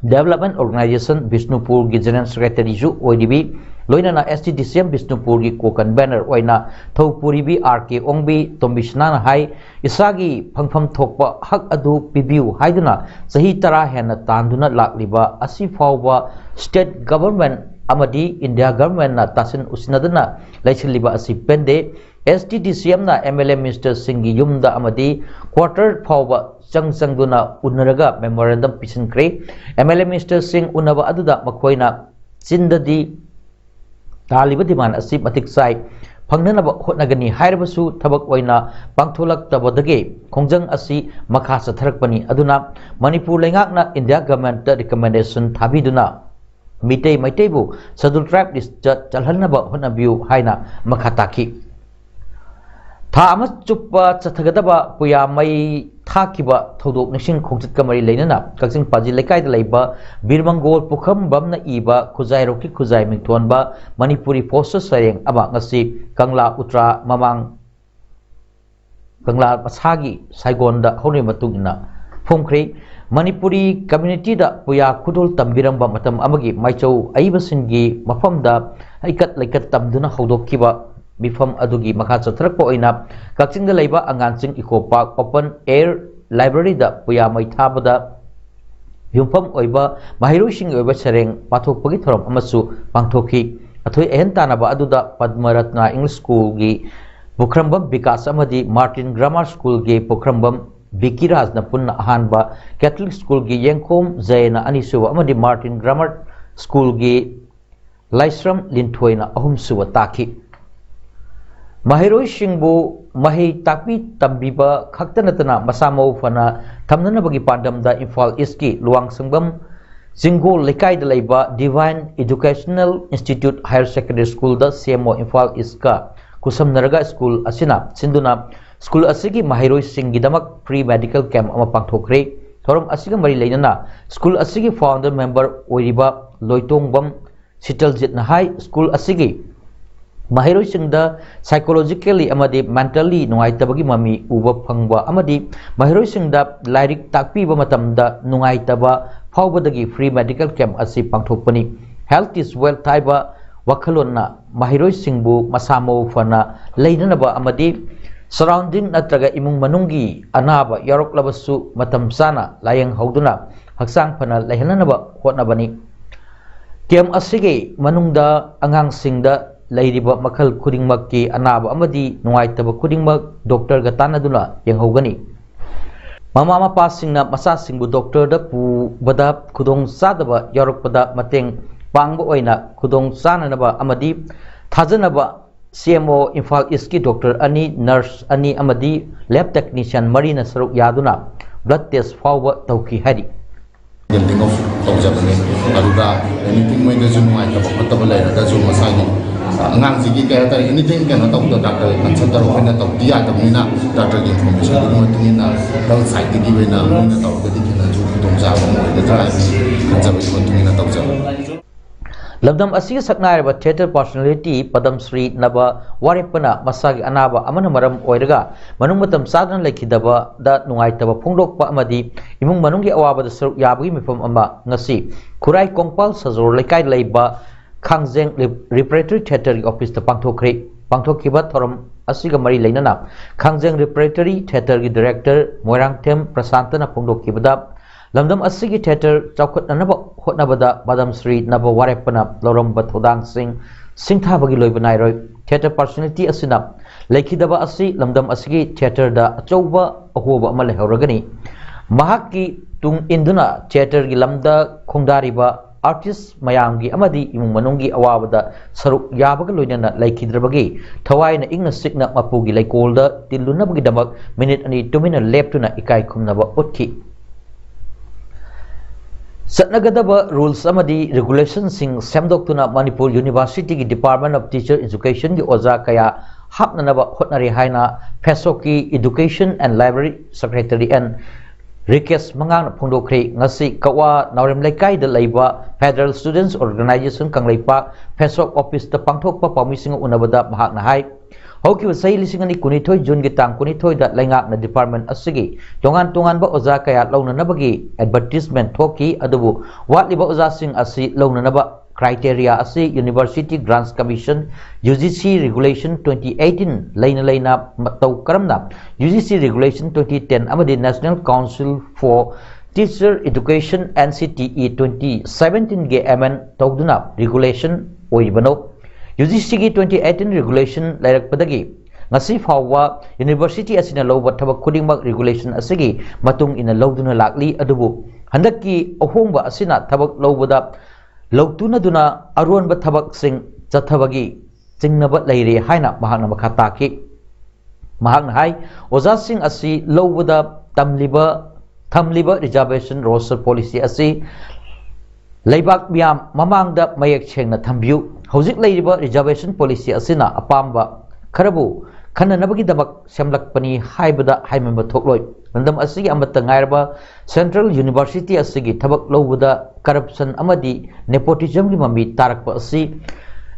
Development Organization ꯕꯤꯁꯅꯨꯄꯨꯔꯒꯤ General Secretaryꯁꯨ ꯑꯣꯏꯔꯤꯕꯤ, ꯂꯣꯏꯅꯅ STDCM ꯕꯤꯁꯅꯨꯄꯨꯔꯒꯤ co-convenor ꯑꯣꯏꯅ ꯊꯧ ꯄꯨꯔꯤꯕꯤ R K ꯑꯣꯡꯕꯤ ꯇꯣꯝꯕꯤꯁꯅꯥꯅ ꯍꯥꯏ, ꯏꯁꯥꯒꯤ ꯐꯪꯐꯝ ꯊꯣꯛꯄ ꯍꯛ ꯑꯗꯨ ꯄꯤꯕꯤꯌꯨ ꯍꯥꯏꯗꯨꯅ ꯆꯍꯤ ꯇꯔꯥ ꯍꯦꯟꯅ ꯇꯥꯟꯗꯨꯅ ꯂꯥꯛꯂꯤꯕ ꯑꯁꯤ ꯐꯥꯎꯕ state government ꯑꯃꯗꯤ India governmentꯅ ꯇꯥꯁꯤꯟ ꯎꯁꯤꯟꯅꯗꯅ ꯂꯩꯁꯤꯜꯂꯤꯕ ꯑꯁꯤ ꯄꯦꯟꯗꯦ꯫ STDCMꯅ MLA minister ꯁꯤꯡꯒꯤ ꯌꯨꯝꯗ ꯑꯃꯗꯤ quarter ꯐꯥꯎꯕ ꯆꯪ ꯆꯪꯗꯨꯅ ꯎꯅꯔꯒ memorandum ꯄꯤꯁꯤꯟꯈ꯭ꯔꯦ꯫ MLA minister ꯁꯤꯡ ꯎꯅꯕ ꯑꯗꯨꯗ ꯃꯈꯣꯏꯅ ꯆꯤꯟꯗꯗꯤ ꯇꯥꯜꯂꯤꯕ demand ꯑꯁꯤ ꯃꯇꯤꯛ ꯆꯥꯏ, ꯐꯪꯅꯅꯕ ꯍꯣꯠꯅꯒꯅꯤ ꯍꯥꯏꯔꯕꯁꯨ ꯊꯕꯛ ꯑꯣꯏꯅ ꯄꯥꯡꯊꯣꯛꯂꯛꯇꯕꯗꯒꯤ ꯈꯣꯡꯖꯪ ꯑꯁꯤ ꯃꯈꯥ ꯆꯠꯊꯔꯛꯄꯅꯤ꯫ ꯑꯗꯨꯅ ꯃꯅꯤꯄꯨꯔ ꯂꯩꯉꯥꯛꯅ India governmentꯇ recommendation ꯊꯥꯕꯤꯗꯨꯅ Meitei ꯃꯩꯇꯩꯕꯨ Scheduled Tribe listꯇ ꯆꯜꯍꯟꯅꯕ ꯍꯣꯠꯅꯕꯤꯌꯨ ꯍꯥꯏꯅ ꯃꯈꯥ ꯇꯥꯈꯤ꯫ ꯊꯥ ꯑꯃ ꯆꯨꯞꯄ ꯆꯠꯊꯒꯗꯕ ꯄꯨꯌꯥ ꯃꯩ ꯊꯥꯈꯤꯕ ꯊꯧꯗꯣꯛ ꯅꯤꯡꯁꯤꯡ ꯈꯣꯡꯆꯠꯀ ꯃꯔꯤ ꯂꯩꯅꯅ ꯀꯛꯆꯤꯡ ꯄꯥꯖꯤ ꯂꯩꯀꯥꯏꯗ ꯂꯩꯕ ꯕꯤꯔꯃꯪꯒꯣꯜ ꯄꯨꯈ꯭ꯔꯝꯕꯝꯅ ꯏꯕ ꯈꯨꯖꯥꯏꯔꯣꯛꯀꯤ ꯈꯨꯖꯥꯏ ꯃꯤꯡꯊꯣꯟꯕ ꯃꯅꯤꯄꯨꯔꯤ poster ꯁꯩꯔꯦꯡ ꯑꯃ ꯉꯁꯤ ꯀꯪꯂꯥ ꯎꯇ꯭ꯔꯥ ꯃꯃꯥꯡ ꯀꯪꯂꯥ ꯃꯁꯥꯒꯤ ꯁꯥꯏꯒꯣꯟꯗ ꯍꯧꯅꯔꯤꯕ ꯃꯇꯨꯡ ꯏꯟꯅ ꯐꯣꯡꯈ꯭ꯔꯦ꯫ ꯃꯅꯤꯄꯨꯔꯤ communityꯗ ꯄꯨꯌꯥ ꯈꯨꯗꯣꯜ ꯇꯝꯕꯤꯔꯝꯕ ꯃꯇꯝ ꯑꯃꯒꯤ ꯃꯥꯏꯆꯧ ꯑꯏꯕꯁꯤꯡꯒꯤ ꯃꯐꯝꯗ ꯍꯩꯀꯠ ꯂꯩꯀꯠ ꯇꯝꯗꯨꯅ ꯍꯧꯗꯣꯛꯈꯤꯕ ꯃꯤꯐꯝ ꯑꯗꯨꯒꯤ ꯃꯈꯥ ꯆꯠꯊꯔꯛꯄ ꯑꯣꯏꯅ ꯀꯛꯆꯤꯡꯗ ꯂꯩꯕ ꯑꯉꯥꯟꯁꯤꯡ eco park open air libraryꯗ ꯄꯨꯌꯥ ꯃꯩ ꯊꯥꯕꯗ ꯌꯨꯝꯐꯝ ꯑꯣꯏꯕ ꯃꯍꯩꯔꯣꯏꯁꯤꯡꯒꯤ ꯑꯣꯏꯕ ꯁꯩꯔꯦꯡ ꯄꯥꯊꯣꯛꯄꯒꯤ ꯊꯧꯔꯝ ꯑꯃꯁꯨ ꯄꯥꯡꯊꯣꯛꯈꯤ꯫ ꯑꯊꯣꯏ ꯑꯍꯦꯟ ꯇꯥꯟꯅꯕ ꯑꯗꯨꯗ ꯄꯗꯃꯔꯠꯅ English Schoolꯒꯤ ꯄꯨꯈ꯭ꯔꯝꯕꯝ ꯕꯤꯀꯥꯁ ꯑꯃꯗꯤ Martin Grammar Schoolꯒꯤ ꯄꯨꯈ꯭ꯔꯝꯕꯝ ꯕꯤꯀꯤꯔꯥꯖꯅ ꯄꯨꯟꯅ ꯑꯍꯥꯟꯕ, Catholic Schoolꯒꯤ ꯌꯦꯡꯈꯣꯝ ꯖꯌꯅ ꯑꯅꯤꯁꯨꯕ ꯑꯃꯗꯤ Martin Grammar Schoolꯒꯤ ꯂꯥꯏꯁ꯭ꯔꯝ ꯂꯤꯟꯊꯣꯏꯅ ꯑꯍꯨꯝꯁꯨꯕ ꯇꯥꯈꯤ꯫ ꯃꯍꯩꯔꯣꯏꯁꯤꯡꯕꯨ ꯃꯍꯩ ꯇꯥꯛꯄꯤ ꯇꯝꯕꯤꯕ ꯈꯛꯇ ꯅꯠꯇꯅ ꯃꯁꯥ ꯃꯎ ꯐꯅ ꯊꯝꯅꯅꯕꯒꯤ ꯄꯥꯟꯗꯝꯗ ꯏꯝꯐꯥꯜ ꯏꯁꯀꯤ ꯂꯨꯋꯥꯡꯁꯪꯕꯝ ꯆꯤꯡꯒꯣꯜ ꯂꯩꯀꯥꯏꯗ ꯂꯩꯕ Divine Educational Institute Higher Secondary Schoolꯗ C M O ꯏꯝꯐꯥꯜ ꯏꯁꯀ ꯈꯨꯠꯁꯝꯅꯔꯒ ꯁ꯭ꯀꯨꯜ ꯑꯁꯤꯅ ꯁꯤꯟꯗꯨꯅ ꯁ꯭ꯀꯨꯜ ꯑꯁꯤꯒꯤ ꯃꯍꯩꯔꯣꯏꯁꯤꯡꯒꯤꯗꯃꯛ free medical camp ꯑꯃ ꯄꯥꯡꯊꯣꯛꯈ꯭ꯔꯦ꯫ ꯊꯧꯔꯝ ꯑꯁꯤꯒ ꯃꯔꯤ ꯂꯩꯅꯅ ꯁ꯭ꯀꯨꯜ ꯑꯁꯤꯒꯤ founder member ꯑꯣꯏꯔꯤꯕ ꯂꯣꯏꯇꯣꯡꯕꯝ ꯁꯤꯇꯜꯖꯤꯠꯅ ꯍꯥꯏ, ꯁ꯭ꯀꯨꯜ ꯑꯁꯤꯒꯤ ꯃꯍꯩꯔꯣꯏꯁꯤꯡꯗ psychologically ꯑꯃꯗꯤ mentally ꯅꯨꯡꯉꯥꯏꯇꯕꯒꯤ ꯃꯃꯤ ꯎꯕ ꯐꯪꯕ ꯑꯃꯗꯤ ꯃꯍꯩꯔꯣꯏꯁꯤꯡꯗ ꯂꯥꯏꯔꯤꯛ ꯇꯥꯛꯄꯤꯕ ꯃꯇꯝꯗ ꯅꯨꯡꯉꯥꯏꯇꯕ ꯐꯥꯎꯕꯗꯒꯤ free medical camp ꯑꯁꯤ ꯄꯥꯡꯊꯣꯛꯄꯅꯤ꯫ Health is wealth ꯍꯥꯏꯕ ꯋꯥꯈꯜꯂꯣꯟꯅ ꯃꯍꯩꯔꯣꯏꯁꯤꯡꯕꯨ ꯃꯁꯥ ꯃꯎ ꯐꯅ ꯂꯩꯅꯅꯕ ꯑꯃꯗꯤ surrounding ꯅꯠꯇ꯭ꯔꯒ ꯏꯃꯨꯡ ꯃꯅꯨꯡꯒꯤ ꯑꯅꯥꯕ ꯌꯥꯎꯔꯛꯂꯕꯁꯨ ꯃꯇꯝ ꯆꯥꯅ ꯂꯥꯌꯦꯡꯍꯧꯗꯨꯅ ꯍꯛꯆꯥꯡ ꯐꯅ ꯂꯩꯍꯟꯅꯕ ꯍꯣꯠꯅꯕꯅꯤ꯫ Camp ꯑꯁꯤꯒꯤ ꯃꯅꯨꯡꯗ ꯑꯉꯥꯡꯁꯤꯡꯗ ꯂꯩꯔꯤꯕ ꯃꯈꯜ ꯈꯨꯗꯤꯡꯃꯛꯀꯤ ꯑꯅꯥꯕ ꯑꯃꯗꯤ ꯅꯨꯡꯉꯥꯏꯇꯕ ꯈꯨꯗꯤꯡꯃꯛ ꯗꯣꯛꯇꯔꯒ ꯇꯥꯟꯅꯗꯨꯅ ꯌꯦꯡꯍꯧꯒꯅꯤ꯫ ꯃꯃꯥ ꯃꯄꯥꯁꯤꯡꯅ ꯃꯆꯥꯁꯤꯡꯕꯨ ꯗꯣꯛꯇꯔꯗ ꯄꯨꯕꯗ ꯈꯨꯗꯣꯡ ꯆꯥꯗꯕ ꯌꯥꯎꯔꯛꯄꯗ ꯃꯇꯦꯡ ꯄꯥꯡꯕ ꯑꯣꯏꯅ ꯈꯨꯗꯣꯡ ꯆꯥꯅꯅꯕ ꯑꯃꯗꯤ ꯊꯥꯖꯅꯕ C M O ꯏꯝꯐꯥꯜ ꯏꯁꯀꯤ ꯗꯣꯛꯇꯔ ꯑꯅꯤ, ꯅꯔꯁ ꯑꯅꯤ ꯑꯃꯗꯤ lab technician ꯃꯔꯤꯅ ꯁꯔꯨꯛ ꯌꯥꯗꯨꯅ blood test ꯐꯥꯎꯕ ꯇꯧꯈꯤ ꯍꯥꯏꯔꯤ꯫ ꯕꯤꯜꯗꯤꯡ ꯑꯣꯐ ꯇꯧꯖꯕꯅꯤ꯫ ꯑꯗꯨꯗ ꯑꯦꯅꯤꯊꯤꯡ ꯃꯣꯏꯗꯁꯨ ꯅꯨꯡꯉꯥꯏꯇꯕ ꯈꯣꯠꯇꯕ ꯂꯩꯔꯒꯁꯨ ꯃꯁꯥꯒꯤ ꯑꯉꯥꯡꯁꯤꯒꯤ ꯀꯩ ꯍꯥꯏꯇꯥꯔꯦ, ꯑꯦꯅꯤꯊꯤꯡ ꯀꯩꯅꯣ ꯇꯧꯕꯗ ꯗꯥꯛꯇꯔ ꯀꯟꯁꯜ ꯇꯧꯔꯒ ꯑꯩꯈꯣꯏꯅ ꯇꯧꯗꯤ ꯌꯥꯗꯕꯅꯤꯅ ꯗꯥꯛꯇꯔꯒꯤ ꯏꯟꯐꯣꯔꯃꯦꯁꯟꯗꯨꯒꯤ ꯃꯇꯨꯡ ꯏꯟꯅ ꯍꯦꯜꯊ ꯁꯥꯏꯠꯇꯒꯤ ꯑꯣꯏꯅ ꯃꯣꯏꯅ ꯇꯧꯔꯒꯗꯤ ꯍꯦꯟꯅꯁꯨ ꯈꯨꯗꯣꯡꯆꯥꯕ ꯑꯃ ꯑꯣꯏꯒꯗ꯭ꯔꯥ ꯍꯥꯏꯕꯒꯤ ꯈꯟꯖꯕꯒꯤ ꯃꯇꯨꯡ ꯏꯟꯅ ꯇꯧꯖꯕꯅꯤ꯫ ꯂꯝꯗꯝ ꯑꯁꯤꯒꯤ ꯁꯛꯅꯥꯏꯔꯕ theatre personality ꯄꯗꯝ ꯁ꯭ꯔꯤ ꯅꯕ ꯋꯥꯔꯦꯞꯄꯅ ꯃꯁꯥꯒꯤ ꯑꯅꯥꯕ ꯑꯃꯅ ꯃꯔꯝ ꯑꯣꯏꯔꯒ ꯃꯅꯨꯡ ꯃꯇꯝ ꯆꯥꯗꯅ ꯂꯩꯈꯤꯗꯕꯗ ꯅꯨꯡꯉꯥꯏꯇꯕ ꯐꯣꯡꯗꯣꯛꯄ ꯑꯃꯗꯤ ꯏꯃꯨꯡ ꯃꯅꯨꯡꯒꯤ ꯑꯋꯥꯕꯗ ꯁꯔꯨꯛ ꯌꯥꯕꯒꯤ ꯃꯤꯐꯝ ꯑꯃ ꯉꯁꯤ ꯈꯨꯔꯥꯏ ꯀꯣꯡꯄꯥꯜ ꯁꯖꯣꯔ ꯂꯩꯀꯥꯏꯗ ꯂꯩꯕ ꯈꯥꯡꯖꯦꯡ Repertory Theatreꯒꯤ officeꯇ ꯄꯥꯡꯊꯣꯛꯈ꯭ꯔꯦ꯫ ꯄꯥꯡꯊꯣꯛꯈꯤꯕ ꯊꯧꯔꯝ ꯑꯁꯤꯒ ꯃꯔꯤ ꯂꯩꯅꯅ ꯈꯥꯡꯖꯦꯡ Repertory Theatreꯒꯤ director ꯃꯣꯏꯔꯥꯡꯊꯦꯝ ꯄ꯭ꯔꯁꯥꯟꯇꯅ ꯐꯣꯡꯗꯣꯛꯈꯤꯕꯗ, ꯂꯝꯗꯝ ꯑꯁꯤꯒꯤ theatre ꯆꯥꯎꯈꯠꯅꯅꯕ ꯍꯣꯠꯅꯕꯗ ꯃꯗꯝ ꯁ꯭ꯔꯤ ꯅꯕ ꯋꯥꯔꯦꯞꯄꯅ ꯂꯧꯔꯝꯕ ꯊꯧꯗꯥꯡꯁꯤꯡ ꯁꯤꯡꯊꯥꯕꯒꯤ ꯂꯣꯏꯕ ꯅꯥꯏꯔꯣꯏ꯫ Theatre personality ꯑꯁꯤꯅ ꯂꯩꯈꯤꯗꯕ ꯑꯁꯤ ꯂꯝꯗꯝ ꯑꯁꯤꯒꯤ theatreꯗ ꯑꯆꯧꯕ ꯑꯍꯣꯕ ꯑꯃ ꯂꯩꯍꯧꯔꯒꯅꯤ꯫ ꯃꯍꯥꯛꯀꯤ ꯇꯨꯡ ꯏꯟꯗꯨꯅ theatreꯒꯤ ꯂꯝꯗ ꯈꯣꯡꯗꯥꯔꯤꯕ artist ꯃꯌꯥꯝꯒꯤ ꯑꯃꯗꯤ ꯏꯃꯨꯡ ꯃꯅꯨꯡꯒꯤ ꯑꯋꯥꯕꯗ ꯁꯔꯨꯛ ꯌꯥꯕꯒ ꯂꯣꯏꯅꯅ ꯂꯩꯈꯤꯗ꯭ꯔꯕꯒꯤ ꯊꯋꯥꯏꯅ ꯏꯪꯅ ꯆꯤꯛꯅ ꯃꯄꯨꯒꯤ ꯂꯩꯀꯣꯜꯗ ꯇꯤꯜꯂꯨꯅꯕꯒꯤꯗꯃꯛ ꯃꯤꯅꯤꯠ ꯑꯅꯤ ꯇꯨꯃꯤꯟꯅ ꯂꯦꯞꯇꯨꯅ ꯏꯀꯥꯏ ꯈꯨꯝꯅꯕ ꯎꯠꯈꯤ꯫ ꯆꯠꯅꯒꯗꯕ rules ꯑꯃꯗꯤ regulationꯁꯤꯡ ꯁꯦꯝꯗꯣꯛꯇꯨꯅ ꯃꯅꯤꯄꯨꯔ Universityꯒꯤ Department of Teacher Educationꯒꯤ ꯑꯣꯖꯥ ꯀꯌꯥ ꯍꯥꯞꯅꯅꯕ ꯍꯣꯠꯅꯔꯤ ꯍꯥꯏꯅ ꯐꯦꯁꯣꯛꯀꯤ Education and Library Secretary N ꯔꯤꯀꯦꯁ ꯃꯉꯥꯡꯅ ꯐꯣꯡꯗꯣꯛꯈ꯭ꯔꯦ꯫ ꯉꯁꯤ ꯀꯛꯋꯥ ꯅꯥꯎꯔꯦꯝ ꯂꯩꯀꯥꯏꯗ ꯂꯩꯕ Federal Students Organisation ꯀꯪꯂꯩꯄꯥꯛ ꯐꯦꯁꯣꯛ ꯑꯣꯐꯤꯁꯇ ꯄꯥꯡꯊꯣꯛꯄ ꯄꯥꯎꯃꯤꯁꯤꯡꯒ ꯎꯅꯕꯗ ꯃꯍꯥꯛꯅ ꯍꯥꯏ, ꯍꯧꯈꯤꯕ ꯆꯍꯤ ꯂꯤꯁꯤꯡ ꯑꯅꯤ ꯀꯨꯟꯅꯤꯊꯣꯏ ꯖꯨꯟꯒꯤ ꯇꯥꯡ ꯀꯨꯟꯅꯤꯊꯣꯏꯗ ꯂꯩꯉꯥꯛꯅ department ꯑꯁꯤꯒꯤ ꯇꯣꯉꯥꯟ ꯇꯣꯉꯥꯟꯕ ꯑꯣꯖꯥ ꯀꯌꯥ ꯂꯧꯅꯅꯕꯒꯤ advertisement ꯊꯣꯛꯈꯤ, ꯑꯗꯨꯕꯨ ꯋꯥꯠꯂꯤꯕ ꯑꯣꯖꯥꯁꯤꯡ ꯑꯁꯤ ꯂꯧꯅꯅꯕ criteria ꯑꯁꯤ University Grants Commission, UGC Regulation twenty eighteen ꯂꯩꯅ ꯂꯩꯅ ꯃꯇꯧ ꯀꯔꯝꯅ UGC Regulation twenty ten ꯑꯃꯗꯤ National Council for Teacher Education, NCTE twenty seventeenꯒꯤ amend ꯇꯧꯗꯨꯅ regulation ꯑꯣꯏꯔꯤꯕꯅꯣ? UGCꯒꯤ twenty eighteen regulation ꯂꯩꯔꯛꯄꯗꯒꯤ ꯉꯁꯤ ꯐꯥꯎꯕ university ꯑꯁꯤꯅ ꯂꯧꯕ ꯊꯕꯛ ꯈꯨꯗꯤꯡꯃꯛ regulation ꯑꯁꯤꯒꯤ ꯃꯇꯨꯡ ꯏꯟꯅ ꯂꯧꯗꯨꯅ ꯂꯥꯛꯂꯤ꯫ ꯑꯗꯨꯕꯨ ꯍꯟꯗꯛꯀꯤ ꯑꯍꯣꯡꯕ ꯑꯁꯤꯅ ꯊꯕꯛ ꯂꯧꯕꯗ ꯂꯧꯇꯨꯅꯗꯨꯅ ꯑꯔꯣꯟꯕ ꯊꯕꯛꯁꯤꯡ ꯆꯠꯊꯕꯒꯤ ꯆꯤꯡꯅꯕ ꯂꯩꯔꯦ ꯍꯥꯏꯅ ꯃꯍꯥꯛꯅ ꯃꯈꯥ ꯇꯥꯈꯤ꯫ ꯃꯍꯥꯛꯅ ꯍꯥꯏ, ꯑꯣꯖꯥꯁꯤꯡ ꯑꯁꯤ ꯂꯧꯕꯗ ꯇꯝꯂꯤꯕ, ꯊꯝꯂꯤꯕ reservation roster policy ꯑꯁꯤ ꯂꯩꯕꯥꯛ ꯃꯤꯌꯥꯝ ꯃꯃꯥꯡꯗ ꯃꯌꯦꯛ ꯁꯦꯡꯅ ꯊꯝꯕꯤꯌꯨ꯫ ꯍꯧꯖꯤꯛ ꯂꯩꯔꯤꯕ reservation policy ꯑꯁꯤꯅ ꯑꯄꯥꯝꯕ ꯈꯔꯕꯨ ꯈꯟꯅꯅꯕꯒꯤꯗꯃꯛ ꯁꯦꯝꯂꯛꯄꯅꯤ ꯍꯥꯏꯕꯗ ꯍꯥꯏꯃꯟꯕ ꯊꯣꯛꯂꯣꯏ꯫ ꯂꯝꯗꯝ ꯑꯁꯤꯒꯤ ꯑꯃꯠꯇ ꯉꯥꯏꯔꯕ Central University ꯑꯁꯤꯒꯤ ꯊꯕꯛ ꯂꯧꯕꯗ corruption ꯑꯃꯗꯤ nepotismꯒꯤ ꯃꯃꯤ ꯇꯥꯔꯛꯄ ꯑꯁꯤ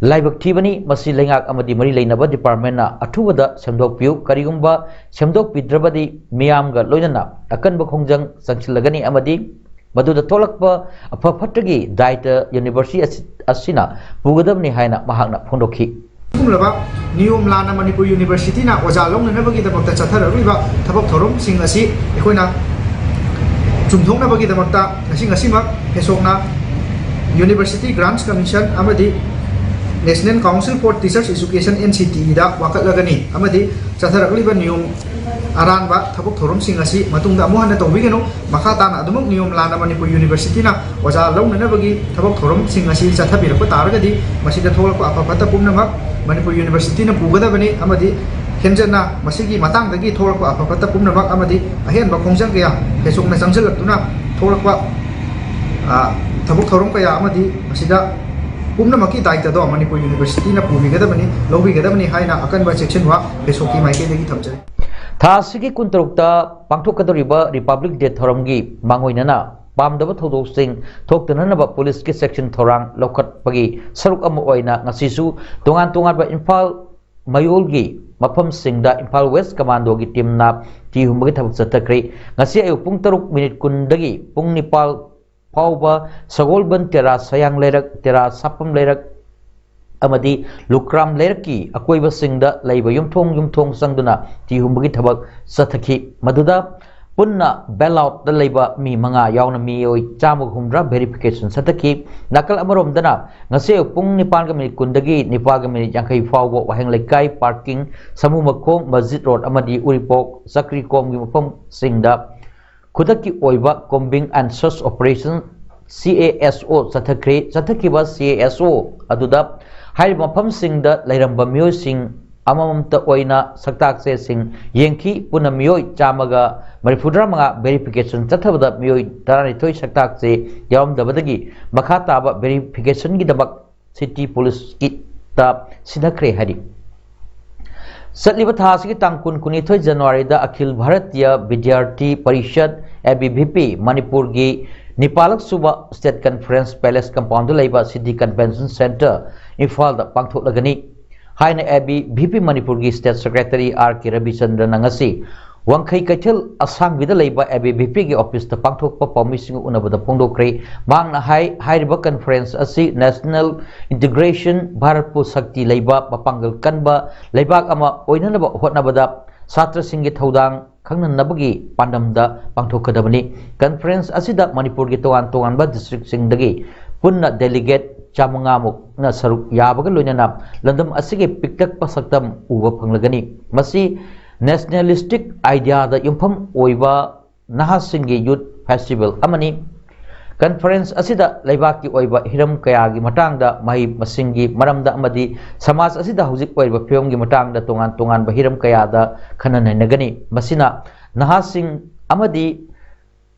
ꯂꯥꯏꯕꯛ ꯊꯤꯕꯅꯤ꯫ ꯃꯁꯤ ꯂꯩꯉꯥꯛ ꯑꯃꯗꯤ ꯃꯔꯤ ꯂꯩꯅꯕ departmentꯅ ꯑꯊꯨꯕꯗ ꯁꯦꯝꯗꯣꯛꯄꯤꯌꯨ꯫ ꯀꯔꯤꯒꯨꯝꯕ ꯁꯦꯝꯗꯣꯛꯄꯤꯗ꯭ꯔꯕꯗꯤ ꯃꯤꯌꯥꯝꯒ ꯂꯣꯏꯅꯅ ꯑꯀꯟꯕ ꯈꯣꯡꯖꯪ ꯆꯪꯁꯤꯜꯂꯒꯅꯤ ꯑꯃꯗꯤ ꯃꯗꯨꯗ ꯊꯣꯛꯂꯛꯄ ꯑꯐ ꯐꯠꯇꯒꯤ ꯗꯥꯏꯇ university ꯑꯁꯤ-, ꯑꯁꯤꯅ ꯄꯨꯒꯗꯕꯅꯤ ꯍꯥꯏꯅ ꯃꯍꯥꯛꯅ ꯐꯣꯡꯗꯣꯛꯈꯤ꯫ ꯑꯁꯤꯒꯨꯝꯂꯕ ꯅꯤꯌꯣꯝ ꯂꯥꯟꯅ ꯃꯅꯤꯄꯨꯔ Universityꯅ ꯑꯣꯖꯥ ꯂꯧꯅꯅꯕꯒꯤꯗꯃꯛꯇ ꯆꯠꯊꯔꯛꯂꯤꯕ ꯊꯕꯛ ꯊꯧꯔꯝꯁꯤꯡ ꯑꯁꯤ ꯑꯩꯈꯣꯏꯅ ꯆꯨꯝꯊꯣꯛꯅꯕꯒꯤꯗꯃꯛꯇ ꯉꯁꯤ ꯉꯁꯤꯃꯛ ꯐꯦꯁꯣꯛꯅ University Grants Commission ꯑꯃꯗꯤ National Council for Teachers Education, NCTEꯗ ꯋꯥꯀꯠꯂꯒꯅꯤ ꯑꯃꯗꯤ ꯆꯠꯊꯔꯛꯂꯤꯕ ꯅꯤꯌꯣꯝ ꯑꯔꯥꯟꯕ ꯊꯕꯛ ꯊꯧꯔꯝꯁꯤꯡ ꯑꯁꯤ ꯃꯇꯨꯡꯗ ꯑꯃꯨꯛ ꯍꯟꯅ ꯇꯧꯕꯤꯒꯅꯨ꯫ ꯃꯈꯥ ꯇꯥꯅ ꯑꯗꯨꯃꯛ ꯅꯤꯌꯣꯝ ꯂꯥꯟꯅ ꯃꯅꯤꯄꯨꯔ Universityꯅ ꯑꯣꯖꯥ ꯂꯧꯅꯅꯕꯒꯤ ꯊꯕꯛ ꯊꯧꯔꯝꯁꯤꯡ ꯑꯁꯤ ꯆꯠꯊꯕꯤꯔꯛꯄ ꯇꯥꯔꯒꯗꯤ ꯃꯁꯤꯗ ꯊꯣꯛꯂꯛꯄ ꯑꯐ ꯐꯠꯇ ꯄꯨꯝꯅꯃꯛ ꯃꯅꯤꯄꯨꯔ Universityꯅ ꯄꯨꯒꯗꯕꯅꯤ ꯑꯃꯗꯤ ꯍꯦꯟꯖꯟꯅ ꯃꯁꯤꯒꯤ ꯃꯇꯥꯡꯗꯒꯤ ꯊꯣꯛꯂꯛꯄ ꯑꯐ ꯐꯠꯇ ꯄꯨꯝꯅꯃꯛ ꯑꯃꯗꯤ ꯑꯍꯦꯟꯕ ꯈꯣꯡꯖꯪ ꯀꯌꯥ ꯐꯦꯁꯣꯛꯅ ꯆꯪꯁꯤꯜꯂꯛꯇꯨꯅ ꯊꯣꯛꯂꯛꯄ ꯑ, ꯊꯕꯛ ꯊꯧꯔꯝ ꯀꯌꯥ ꯑꯃꯗꯤ ꯃꯁꯤꯗ ꯄꯨꯝꯅꯃꯛꯀꯤ ꯗꯥꯏꯇꯗꯣ ꯃꯅꯤꯄꯨꯔ ꯌꯨꯅꯤꯚꯔꯁꯤꯇꯤꯅ ꯄꯨꯕꯤꯒꯗꯕꯅꯤ, ꯂꯧꯕꯤꯒꯗꯕꯅꯤ ꯍꯥꯏꯅ ꯑꯀꯟꯕ ꯆꯦꯛꯁꯤꯟꯋꯥ ꯕꯦꯁꯣꯛꯀꯤ ꯃꯥꯏꯀꯩꯗꯒꯤ ꯊꯝꯖꯔꯤ꯫ ꯊꯥ ꯑꯁꯤꯒꯤ ꯀꯨꯟꯇꯔꯨꯛꯇ ꯄꯥꯡꯊꯣꯛꯀꯗꯧꯔꯤꯕ ꯔꯤꯄꯕ꯭ꯂꯤꯛ ꯗꯦ ꯊꯧꯔꯝꯒꯤ ꯃꯥꯡꯑꯣꯏꯅꯅ ꯄꯥꯝꯗꯕ ꯊꯧꯗꯣꯛꯁꯤꯡ ꯊꯣꯛꯇꯅꯅꯕ ꯄꯨꯂꯤꯁꯀꯤ ꯆꯦꯛꯁꯤꯟ ꯊꯧꯔꯥꯡ ꯂꯧꯈꯠꯄꯒꯤ ꯁꯔꯨꯛ ꯑꯃ ꯑꯣꯏꯅ ꯉꯁꯤꯁꯨ ꯇꯣꯉꯥꯟ ꯇꯣꯉꯥꯟꯕ ꯏꯝꯐꯥꯜ ꯃꯌꯣꯜꯒꯤ ꯃꯐꯝꯁꯤꯡꯗ ꯏꯝꯐꯥꯜ ꯋꯦꯁ ꯀꯃꯥꯟꯗꯣꯒꯤ ꯇꯤꯝꯅ ꯊꯤ ꯍꯨꯝꯕꯒꯤ ꯊꯕꯛ ꯆꯠꯊꯈ꯭ꯔꯤ꯫ ꯉꯁꯤ ꯑꯌꯨꯛ ꯄꯨꯡ ꯇꯔꯨꯛ ꯃꯤꯅꯤꯠ ꯀꯨꯟꯗꯒꯤ ꯄꯨꯡ ꯅꯤꯄꯥꯜ ꯐꯥꯎꯕ ꯁꯒꯣꯜꯕꯟ ꯇꯦꯔꯥ, ꯁꯌꯥꯡ ꯂꯩꯔꯛ, ꯇꯦꯔꯥ ꯁꯥꯐꯝ ꯂꯩꯔꯛ ꯑꯃꯗꯤ ꯂꯨꯀ꯭ꯔꯥꯝ ꯂꯩꯔꯛꯀꯤ ꯑꯀꯣꯏꯕꯁꯤꯡꯗ ꯂꯩꯕ ꯌꯨꯝꯊꯣꯡ ꯌꯨꯝꯊꯣꯡ ꯆꯪꯗꯨꯅ ꯊꯤ ꯍꯨꯝꯕꯒꯤ ꯊꯕꯛ ꯆꯠꯊꯈꯤ꯫ ꯃꯗꯨꯗ ꯄꯨꯟꯅ ꯕꯦꯜ ꯑꯥꯎꯠꯇ ꯂꯩꯕ ꯃꯤ ꯃꯉꯥ ꯌꯥꯎꯅ ꯃꯤꯑꯣꯏ ꯆꯥꯝꯃꯒ ꯍꯨꯝꯗ꯭ꯔꯥ ꯚꯦꯔꯤꯐꯤꯀꯦꯁꯟ ꯆꯠꯊꯈꯤ꯫ ꯅꯥꯀꯜ ꯑꯃꯔꯣꯝꯗꯅ ꯉꯁꯤ ꯑꯌꯨꯛ ꯄꯨꯡ ꯅꯤꯄꯥꯟꯒ ꯃꯤꯅꯤꯠ ꯀꯨꯟꯗꯒꯤ ꯅꯤꯄꯥꯜꯒ ꯃꯤꯅꯤꯠ ꯌꯥꯡꯈꯩ ꯐꯥꯎꯕ ꯋꯥꯍꯦꯡ ꯂꯩꯀꯥꯏ ꯄꯥꯔꯀꯤꯡ, ꯁꯃꯨ ꯃꯈꯣꯡ, ꯃꯁꯖꯤꯗ ꯔꯣꯗ ꯑꯃꯗꯤ ꯎꯔꯤꯄꯣꯛ ꯆꯀ꯭ꯔꯤꯀꯣꯝꯒꯤ ꯃꯐꯝꯁꯤꯡꯗ ꯈꯨꯗꯛꯀꯤ ꯑꯣꯏꯕ Combing and Search Operation, C A S O, ꯆꯠꯊꯈ꯭ꯔꯦ꯫ ꯆꯠꯊꯈꯤꯕ C A S O ꯑꯗꯨꯗ ꯍꯥꯏꯔꯤꯕ ꯃꯐꯝꯁꯤꯡꯗ ꯂꯩꯔꯝꯕ ꯃꯤꯑꯣꯏꯁꯤꯡ ꯑꯃꯃꯝꯇ ꯑꯣꯏꯅ ꯁꯛꯇꯥꯛ ꯆꯦꯁꯤꯡ ꯌꯦꯡꯈꯤ꯫ ꯄꯨꯟꯅ ꯃꯤꯑꯣꯏ ꯆꯥꯝꯃꯒ ꯃꯔꯤꯐꯨꯇꯔꯥ ꯃꯉꯥ ꯚꯦꯔꯤꯐꯤꯀꯦꯁꯟ ꯆꯠꯊꯕꯗ ꯃꯤꯑꯣꯏ ꯇꯔꯥꯅꯤꯊꯣꯏ ꯁꯛꯇꯥꯛ ꯆꯦ ꯌꯥꯎꯔꯝꯗꯕꯗꯒꯤ ꯃꯈꯥ ꯇꯥꯕ ꯚꯦꯔꯤꯐꯤꯀꯦꯁꯟꯒꯤꯗꯃꯛ ꯁꯤꯇꯤ ꯄꯨꯂꯤꯁꯀꯤꯗ ꯁꯤꯟꯅꯈ꯭ꯔꯦ ꯍꯥꯏꯔꯤ꯫ ꯆꯠꯂꯤꯕ ꯊꯥ ꯑꯁꯤꯒꯤ ꯇꯥꯡ ꯀꯨꯟ, ꯀꯨꯟꯅꯤꯊꯣꯏ ꯖꯅꯋꯥꯔꯤꯗ ꯑꯈꯤꯜ Bharatiya ꯚꯤꯗ꯭ꯌꯥꯔꯊꯤ parishad, A B V P, ꯃꯅꯤꯄꯨꯔꯒꯤ ꯅꯤꯄꯥꯜꯂꯛ ꯁꯨꯕ ꯁ꯭ꯇꯦꯠ ꯀꯟꯐꯔꯦꯟꯁ ꯄꯦꯂꯦꯁ ꯀꯝꯄꯥꯎꯟꯗ ꯂꯩꯕ ꯁꯤꯇꯤ ꯀꯟꯚꯦꯟꯁꯟ ꯁꯦꯟꯇꯔ ꯏꯝꯐꯥꯜꯗ ꯄꯥꯡꯊꯣꯛꯂꯒꯅꯤ ꯍꯥꯏꯅ A B V P ꯃꯅꯤꯄꯨꯔꯒꯤ ꯁ꯭ꯇꯦꯠ ꯁꯦꯀ꯭ꯔꯦꯇꯔꯤ ꯑꯥꯔ ꯀꯦ ꯔꯕꯤꯆꯟꯗ꯭ꯔꯅ ꯉꯁꯤ ꯋꯥꯡꯈꯩ ꯀꯩꯊꯦꯜ ꯑꯁꯥꯡꯕꯤꯗ ꯂꯩꯕ A B V Pꯒꯤ ꯑꯣꯐꯤꯁꯇ ꯄꯥꯡꯊꯣꯛꯄ ꯄꯥꯎꯃꯤꯁꯤꯡꯒ ꯎꯅꯕꯗ ꯐꯣꯡꯗꯣꯛꯈ꯭ꯔꯦ꯫ ꯃꯍꯥꯛꯅ ꯍꯥꯏ, ꯍꯥꯏꯔꯤꯕ ꯀꯟꯐꯔꯦꯟꯁ ꯑꯁꯤ ꯅꯦꯁꯅꯦꯜ ꯏꯟꯇꯤꯒ꯭ꯔꯦꯁꯟ, ꯚꯥꯔꯠꯄꯨ ꯁꯛꯇꯤ ꯂꯩꯕ, ꯃꯄꯥꯡꯒꯜ ꯀꯟꯕ ꯂꯩꯕꯥꯛ ꯑꯃ ꯑꯣꯏꯅꯅꯕ ꯍꯣꯠꯅꯕꯗ ꯁꯥꯇ꯭ꯔꯁꯤꯡꯒꯤ ꯊꯧꯗꯥꯡ ꯈꯪꯅꯅꯕꯒꯤ ꯄꯥꯟꯗꯝꯗ ꯄꯥꯡꯊꯣꯛꯀꯗꯕꯅꯤ꯫ ꯀꯟꯐꯔꯦꯟꯁ ꯑꯁꯤꯗ ꯃꯅꯤꯄꯨꯔꯒꯤ ꯇꯣꯉꯥꯟ ꯇꯣꯉꯥꯟꯕ ꯗꯤꯁꯇ꯭ꯔꯤꯛꯁꯤꯡꯗꯒꯤ ꯄꯨꯟꯅ ꯗꯦꯂꯤꯒꯦꯠ ꯆꯥꯃꯉꯥ ꯃꯨꯛꯅ ꯁꯔꯨꯛ ꯌꯥꯕꯒ ꯂꯣꯏꯅꯅ ꯂꯝꯗꯝ ꯑꯁꯤꯒꯤ ꯄꯤꯛꯇꯛꯄ ꯁꯛꯇꯝ ꯎꯕ ꯐꯪꯂꯒꯅꯤ꯫ ꯃꯁꯤ ꯅꯦꯁꯅꯦꯂꯤꯁꯇꯤꯛ ꯑꯥꯏꯗꯤꯌꯥꯗ ꯌꯨꯝꯐꯝ ꯑꯣꯏꯕ ꯅꯍꯥꯁꯤꯡꯒꯤ ꯌꯨꯠ ꯐꯦꯁꯇꯤꯚꯦꯜ ꯑꯃꯅꯤ꯫ ꯀꯟꯐꯔꯦꯟꯁ ꯑꯁꯤꯗ ꯂꯩꯕꯥꯛꯀꯤ ꯑꯣꯏꯕ ꯍꯤꯔꯝ ꯀꯌꯥꯒꯤ ꯃꯇꯥꯡꯗ, ꯃꯍꯩ ꯃꯁꯤꯡꯒꯤ ꯃꯔꯝꯗ ꯑꯃꯗꯤ ꯁꯃꯥꯖ ꯑꯁꯤꯗ ꯍꯧꯖꯤꯛ ꯑꯣꯏꯔꯤꯕ ꯐꯤꯕꯝꯒꯤ ꯃꯇꯥꯡꯗ ꯇꯣꯉꯥꯟ ꯇꯣꯉꯥꯟꯕ ꯍꯤꯔꯝ ꯀꯌꯥꯗ ꯈꯟꯅ ꯅꯩꯅꯒꯅꯤ꯫ ꯃꯁꯤꯅ ꯅꯍꯥꯁꯤꯡ ꯑꯃꯗꯤ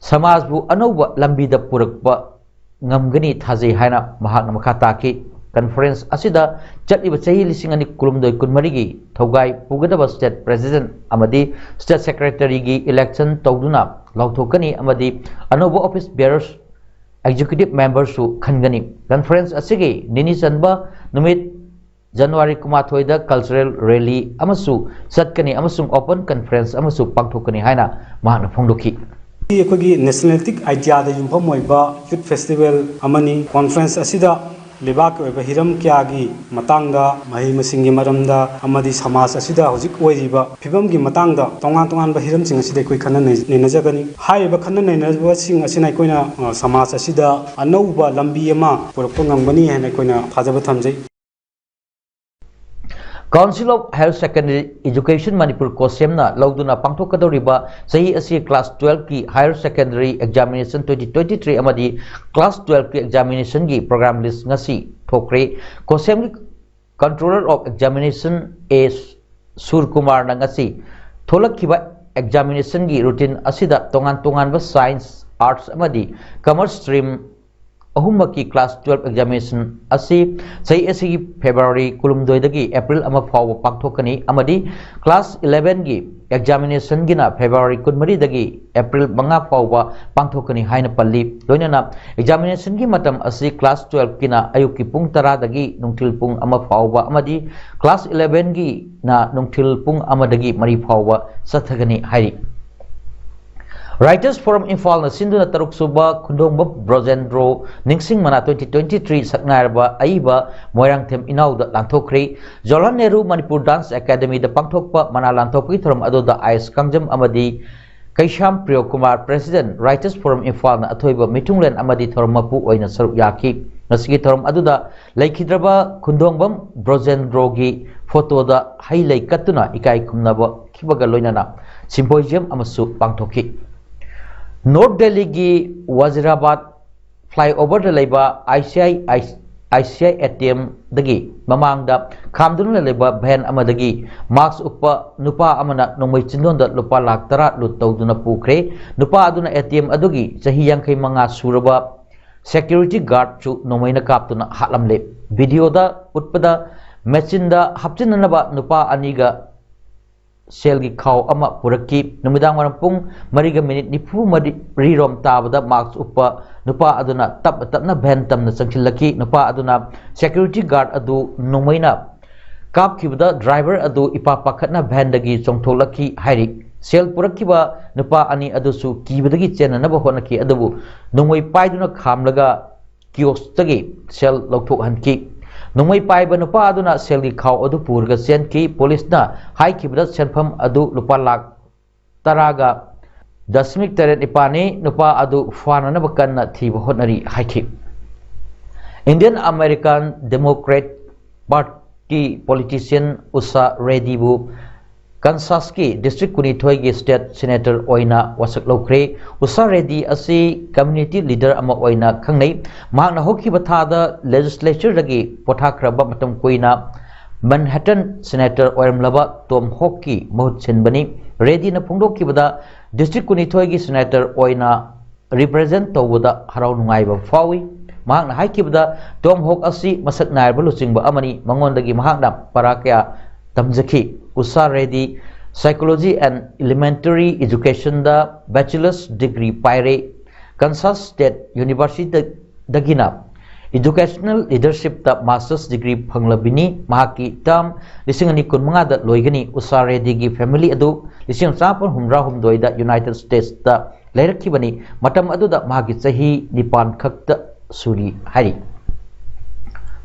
ꯁꯃꯥꯖꯕꯨ ꯑꯅꯧꯕ ꯂꯝꯕꯤꯗ ꯄꯨꯔꯛꯄ ꯉꯝꯒꯅꯤ ꯊꯥꯖꯩ ꯍꯥꯏꯅ ꯃꯍꯥꯛꯅ ꯃꯈꯥ ꯇꯥꯈꯤ꯫ Conference ꯑꯁꯤꯗ ꯆꯠꯂꯤꯕ ꯆꯍꯤ ꯂꯤꯁꯤꯡ ꯑꯅꯤ ꯀꯨꯟꯍꯨꯝꯗꯣꯏ ꯀꯨꯟꯃꯔꯤꯒꯤ ꯊꯧꯒꯥꯏ ꯄꯨꯒꯗꯕ State President ꯑꯃꯗꯤ State Secretaryꯒꯤ election ꯇꯧꯗꯨꯅ ꯂꯥꯎꯊꯣꯛꯀꯅꯤ ꯑꯃꯗꯤ ꯑꯅꯧꯕ office bearers, executive memberꯁꯨ ꯈꯟꯒꯅꯤ꯫ Conference ꯑꯁꯤꯒꯤ ꯅꯤꯅꯤ ꯆꯟꯕ ꯅꯨꯃꯤꯠ ꯖꯅꯋꯥꯔꯤ ꯀꯨꯟꯃꯥꯊꯣꯏꯗ cultural rally ꯑꯃꯁꯨ ꯆꯠꯀꯅꯤ ꯑꯃꯁꯨꯡ open conference ꯑꯃꯁꯨ ꯄꯥꯡꯊꯣꯛꯀꯅꯤ ꯍꯥꯏꯅ ꯃꯍꯥꯛꯅ ꯐꯣꯡꯗꯣꯛꯈꯤ꯫ ꯑꯩꯈꯣꯏꯒꯤ nationalistic ideaꯗ ꯌꯨꯝꯐꯝ ꯑꯣꯏꯕ youth festival ꯑꯃꯅꯤ꯫ Conference ꯑꯁꯤꯗ ꯂꯩꯕꯥꯛꯀꯤ ꯑꯣꯏꯕ ꯍꯤꯔꯝ ꯀꯌꯥꯒꯤ ꯃꯇꯥꯡꯗ, ꯃꯍꯩ ꯃꯁꯤꯡꯒꯤ ꯃꯔꯝꯗ ꯑꯃꯗꯤ ꯁꯃꯥꯖ ꯑꯁꯤꯗ ꯍꯧꯖꯤꯛ ꯑꯣꯏꯔꯤꯕ ꯐꯤꯕꯝꯒꯤ ꯃꯇꯥꯡꯗ ꯇꯣꯉꯥꯟ ꯇꯣꯉꯥꯟꯕ ꯍꯤꯔꯝꯁꯤꯡ ꯑꯁꯤꯗ ꯑꯩꯈꯣꯏ ꯈꯟꯅ ꯅꯩ-, ꯅꯩꯅꯖꯒꯅꯤ꯫ ꯍꯥꯏꯔꯤꯕ ꯈꯟꯅ ꯅꯩꯅꯕꯁꯤꯡ ꯑꯁꯤꯅ ꯑꯩꯈꯣꯏꯅ, ꯑ, ꯁꯃꯥꯖ ꯑꯁꯤꯗ ꯑꯅꯧꯕ ꯂꯝꯕꯤ ꯑꯃ ꯄꯨꯔꯛꯄ ꯉꯝꯒꯅꯤ ꯍꯥꯏꯅ ꯑꯩꯈꯣꯏꯅ ꯊꯥꯖꯕ ꯊꯝꯖꯩ꯫ Council of Higher Secondary Education Manipur, COHSEMꯅ ꯂꯧꯗꯨꯅ ꯄꯥꯡꯊꯣꯛꯀꯗꯧꯔꯤꯕ ꯆꯍꯤ ꯑꯁꯤ class twelveꯀꯤ higher secondary examination twenty twenty-three ꯑꯃꯗꯤ class twelveꯀꯤ examinationꯒꯤ program list ꯉꯁꯤ ꯊꯣꯛꯈ꯭ꯔꯦ꯫ COHSEMꯒꯤ Controller of Examination A ꯁꯨꯔꯀꯨꯃꯥꯔꯅ ꯉꯁꯤ ꯊꯣꯛꯂꯛꯈꯤꯕ examinationꯒꯤ routine ꯑꯁꯤꯗ ꯇꯣꯉꯥꯟ ꯇꯣꯉꯥꯟꯕ science, arts ꯑꯃꯗꯤ commerce stream ꯑꯍꯨꯝꯃꯛꯀꯤ class twelve examination ꯑꯁꯤ ꯆꯍꯤ ꯑꯁꯤꯒꯤ February ꯀꯨꯟꯍꯨꯝꯗꯣꯏꯗꯒꯤ April ꯑꯃ ꯐꯥꯎꯕ ꯄꯥꯡꯊꯣꯛꯀꯅꯤ ꯑꯃꯗꯤ class elevenꯒꯤ examinationꯒꯤꯅ February ꯀꯨꯟꯃꯔꯤꯗꯒꯤ April ꯃꯉꯥ ꯐꯥꯎꯕ ꯄꯥꯡꯊꯣꯛꯀꯅꯤ ꯍꯥꯏꯅ ꯄꯜꯂꯤ꯫ ꯂꯣꯏꯅꯅ examinationꯒꯤ ꯃꯇꯝ ꯑꯁꯤ class twelveꯀꯤꯅ ꯑꯌꯨꯛꯀꯤ ꯄꯨꯡ ꯇꯔꯥꯗꯒꯤ ꯅꯨꯡꯊꯤꯜ ꯄꯨꯡ ꯑꯃ ꯐꯥꯎꯕ ꯑꯃꯗꯤ class elevenꯒꯤꯅ ꯅꯨꯡꯊꯤꯜ ꯄꯨꯡ ꯑꯃꯗꯒꯤ ꯃꯔꯤ ꯐꯥꯎꯕ ꯆꯠꯊꯒꯅꯤ ꯍꯥꯏꯔꯤ꯫ Writers Forum ꯏꯝꯐꯥꯜꯅ ꯁꯤꯟꯗꯨꯅ ꯇꯔꯨꯛ ꯁꯨꯕ ꯈꯨꯟꯗꯣꯡꯕꯝ ꯕ꯭ꯔꯣꯖꯦꯟꯗ꯭ꯔꯣ ꯅꯤꯡꯁꯤꯡ ꯃꯅꯥ twenty twenty-three ꯁꯛꯅꯥꯏꯔꯕ ꯑꯏꯕ ꯃꯣꯏꯔꯥꯡꯊꯦꯝ ꯏꯅꯥꯎꯗ ꯂꯥꯟꯊꯣꯛꯈ꯭ꯔꯦ꯫ ꯖꯋꯥꯍꯔꯂꯥꯜ ꯅꯦꯍꯔꯨ ꯃꯅꯤꯄꯨꯔ Dance Academyꯗ ꯄꯥꯡꯊꯣꯛꯄ ꯃꯅꯥ ꯂꯥꯟꯊꯣꯛꯄꯒꯤ ꯊꯧꯔꯝ ꯑꯗꯨꯗ ꯑꯥꯏ ꯑꯦꯁ ꯀꯥꯡꯖꯝ ꯑꯃꯗꯤ ꯀꯩꯁꯥꯝ ꯄ꯭ꯔꯤꯌꯣ ꯀꯨꯃꯥꯔ, President, Writers Forum ꯏꯝꯐꯥꯜꯅ ꯑꯊꯣꯏꯕ ꯃꯤꯊꯨꯡꯂꯦꯟ ꯑꯃꯗꯤ ꯊꯧꯔꯝ ꯃꯄꯨ ꯑꯣꯏꯅ ꯁꯔꯨꯛ ꯌꯥꯈꯤ꯫ ꯉꯁꯤꯒꯤ ꯊꯧꯔꯝ ꯑꯗꯨꯗ ꯂꯩꯈꯤꯗ꯭ꯔꯕ ꯈꯨꯟꯗꯣꯡꯕꯝ ꯕ꯭ꯔꯣꯖꯦꯟꯗ꯭ꯔꯣꯒꯤ photoꯗ ꯍꯩ ꯂꯩ ꯀꯠꯇꯨꯅ ꯏꯀꯥꯏ ꯈꯨꯝꯅꯕ ꯈꯤꯕꯒ ꯂꯣꯏꯅꯅ symposium ꯑꯃꯁꯨ ꯄꯥꯡꯊꯣꯛꯈꯤ꯫ North Delhiꯒꯤ ꯋꯥꯖꯤꯔꯥꯕꯥꯗ flyoverꯗ ꯂꯩꯕ ICI, ICI ATMꯗꯒꯤ ꯃꯃꯥꯡꯗ ꯈꯥꯝꯗꯨꯅ ꯂꯩꯕ van ꯑꯃꯗꯒꯤ mask ꯎꯞꯄ ꯅꯨꯄꯥ ꯑꯃꯅ ꯅꯣꯡꯃꯩ ꯆꯤꯟꯗꯣꯟꯗ ꯂꯨꯄꯥ ꯂꯥꯈ ꯇꯔꯥ ꯂꯨꯠ ꯇꯧꯗꯨꯅ ꯄꯨꯈ꯭ꯔꯦ꯫ ꯅꯨꯄꯥ ꯑꯗꯨꯅ ATM ꯑꯗꯨꯒꯤ ꯆꯍꯤ ꯌꯥꯡꯈꯩ ꯃꯉꯥ ꯁꯨꯔꯕ ꯁꯦꯀ꯭ꯌꯨꯔꯤꯇꯤ ꯒꯥꯔꯗꯁꯨ ꯅꯣꯡꯃꯩꯅ ꯀꯥꯞꯇꯨꯅ ꯍꯥꯠꯂꯝꯂꯦ꯫ ꯚꯤꯗꯤꯑꯣꯗ ꯎꯠꯄꯗ ꯃꯦꯆꯤꯟꯗ ꯍꯥꯞꯆꯤꯟꯅꯅꯕ ꯅꯨꯄꯥ ꯑꯅꯤꯒ ꯁꯦꯜꯒꯤ ꯈꯥꯎ ꯑꯃ ꯄꯨꯔꯛꯈꯤ꯫ ꯅꯨꯃꯤꯗꯥꯡ ꯋꯥꯏꯔꯝ ꯄꯨꯡ ꯃꯔꯤꯒ ꯃꯤꯅꯤꯠ ꯅꯤꯐꯨ ꯃꯔꯤ ꯔꯣꯝ ꯇꯥꯕꯗ ꯃꯥꯛꯁ ꯎꯞꯄ ꯅꯨꯄꯥ ꯑꯗꯨꯅ ꯇꯞꯅ ꯇꯞꯅ ꯚꯦꯟ ꯇꯝꯅ ꯆꯪꯁꯤꯜꯂꯛꯈꯤ꯫ ꯅꯨꯄꯥ ꯑꯗꯨꯅ ꯁꯦꯀ꯭ꯌꯨꯔꯤꯇꯤ ꯒꯥꯔꯗ ꯑꯗꯨ ꯅꯣꯡꯃꯩꯅ ꯀꯥꯞꯈꯤꯕꯗ ꯗ꯭ꯔꯥꯏꯚꯔ ꯑꯗꯨ ꯏꯄꯥ ꯄꯥꯈꯠꯅ ꯚꯦꯟꯗꯒꯤ ꯆꯣꯡꯊꯣꯛꯂꯛꯈꯤ ꯍꯥꯏꯔꯤ꯫ ꯁꯦꯜ ꯄꯨꯔꯛꯈꯤꯕ ꯅꯨꯄꯥ ꯑꯅꯤ ꯑꯗꯨꯁꯨ ꯀꯤꯕꯗꯒꯤ ꯆꯦꯟꯅꯅꯕ ꯍꯣꯠꯅꯈꯤ, ꯑꯗꯨꯕꯨ ꯅꯣꯡꯃꯩ ꯄꯥꯏꯗꯨꯅ ꯈꯥꯝꯂꯒ ꯀꯤꯑꯣꯁꯇꯒꯤ ꯁꯦꯜ ꯂꯧꯊꯣꯛꯍꯟꯈꯤ꯫ ꯅꯣꯡꯃꯩ ꯄꯥꯏꯕ ꯅꯨꯄꯥ ꯑꯗꯨꯅ ꯁꯦꯜꯒꯤ ꯈꯥꯎ ꯑꯗꯨ ꯄꯨꯔꯒ ꯆꯦꯟꯈꯤ꯫ ꯄꯨꯂꯤꯁꯅ ꯍꯥꯏꯈꯤꯕꯗ ꯁꯦꯟꯐꯝ ꯑꯗꯨ ꯂꯨꯄꯥ ꯂꯥꯈ ꯇꯔꯥꯒ ꯗꯁꯃꯤꯛ ꯇꯔꯦꯠ ꯅꯤꯄꯥꯜꯅꯤ꯫ ꯅꯨꯄꯥ ꯑꯗꯨ ꯐꯥꯅꯅꯕ ꯀꯟꯅ ꯊꯤꯕ ꯍꯣꯠꯅꯔꯤ ꯍꯥꯏꯈꯤ꯫ Indian American Democrat Party politician ꯎꯁꯥ ꯔꯦꯗꯤꯕꯨ ꯀꯟꯁꯥꯁꯀꯤ ꯗꯤꯁꯇ꯭ꯔꯤꯛ ꯀꯨꯟꯅꯤꯊꯣꯏꯒꯤ ꯁ꯭ꯇꯦꯠ ꯁꯦꯅꯦꯇꯔ ꯑꯣꯏꯅ ꯋꯥꯁꯛ ꯂꯧꯈ꯭ꯔꯦ꯫ ꯎꯁꯥ ꯔꯦꯗꯤ ꯑꯁꯤ ꯀꯝꯃ꯭ꯌꯨꯅꯤꯇꯤ ꯂꯤꯗꯔ ꯑꯃ ꯑꯣꯏꯅ ꯈꯪꯅꯩ꯫ ꯃꯍꯥꯛꯅ ꯍꯧꯈꯤꯕ ꯊꯥꯗ ꯂꯦꯖꯤꯁꯂꯦꯆꯔꯗꯒꯤ ꯄꯣꯊꯥꯈ꯭ꯔꯕ ꯃꯇꯝ ꯀꯨꯏꯅ ꯃꯟꯍꯦꯇꯟ ꯁꯦꯅꯦꯇꯔ ꯑꯣꯏꯔꯝꯂꯕ ꯇꯣꯝ ꯍꯣꯛꯀꯤ ꯃꯍꯨꯠ ꯁꯤꯟꯕꯅꯤ꯫ ꯔꯦꯗꯤꯅ ꯐꯣꯡꯗꯣꯛꯈꯤꯕꯗ, ꯗꯤꯁꯇ꯭ꯔꯤꯛ ꯀꯨꯟꯅꯤꯊꯣꯏꯒꯤ ꯁꯦꯅꯦꯇꯔ ꯑꯣꯏꯅ ꯔꯤꯄ꯭ꯔꯖꯦꯟ ꯇꯧꯕꯗ ꯍꯔꯥꯎ ꯅꯨꯡꯉꯥꯏꯕ ꯐꯥꯎꯏ꯫ ꯃꯍꯥꯛꯅ ꯍꯥꯏꯈꯤꯕꯗ, ꯇꯣꯝ ꯍꯣꯛ ꯑꯁꯤ ꯃꯁꯛ ꯅꯥꯏꯔꯕ ꯂꯨꯆꯤꯡꯕ ꯑꯃꯅꯤ꯫ ꯃꯉꯣꯟꯗꯒꯤ ꯃꯍꯥꯛꯅ ꯄꯔꯥ ꯀꯌꯥ ꯇꯝꯖꯈꯤ꯫ Usha Reddy psychology and elementary educationꯗ bachelor's degree ꯄꯥꯏꯔꯦ꯫ ꯀꯟꯁꯥꯁ ꯁ꯭ꯇꯦꯠ ꯌꯨꯅꯤꯚꯔꯁꯤꯇꯤꯗꯒꯤꯅ educational leadershipꯇ master's degree ꯐꯪꯂꯕꯤꯅꯤ꯫ ꯃꯍꯥꯛꯀꯤ term ꯂꯤꯁꯤꯡ ꯑꯅꯤ ꯀꯨꯟꯃꯉꯥꯗ ꯂꯣꯏꯒꯅꯤ꯫ ꯎꯁꯥ ꯔꯦꯗꯤꯒꯤ family ꯑꯗꯨ ꯂꯤꯁꯤꯡ ꯑꯃ ꯆꯥꯃꯥꯄꯟ ꯍꯨꯝꯗ꯭ꯔꯥ ꯍꯨꯝꯗꯣꯏꯗ ꯌꯨꯅꯥꯏꯇꯦꯗ ꯁ꯭ꯇꯦꯠꯁꯇ ꯂꯩꯔꯛꯈꯤꯕꯅꯤ꯫ ꯃꯇꯝ ꯑꯗꯨꯗ ꯃꯍꯥꯛꯀꯤ ꯆꯍꯤ ꯅꯤꯄꯥꯟ ꯈꯛꯇ ꯁꯨꯔꯤ ꯍꯥꯏꯔꯤ꯫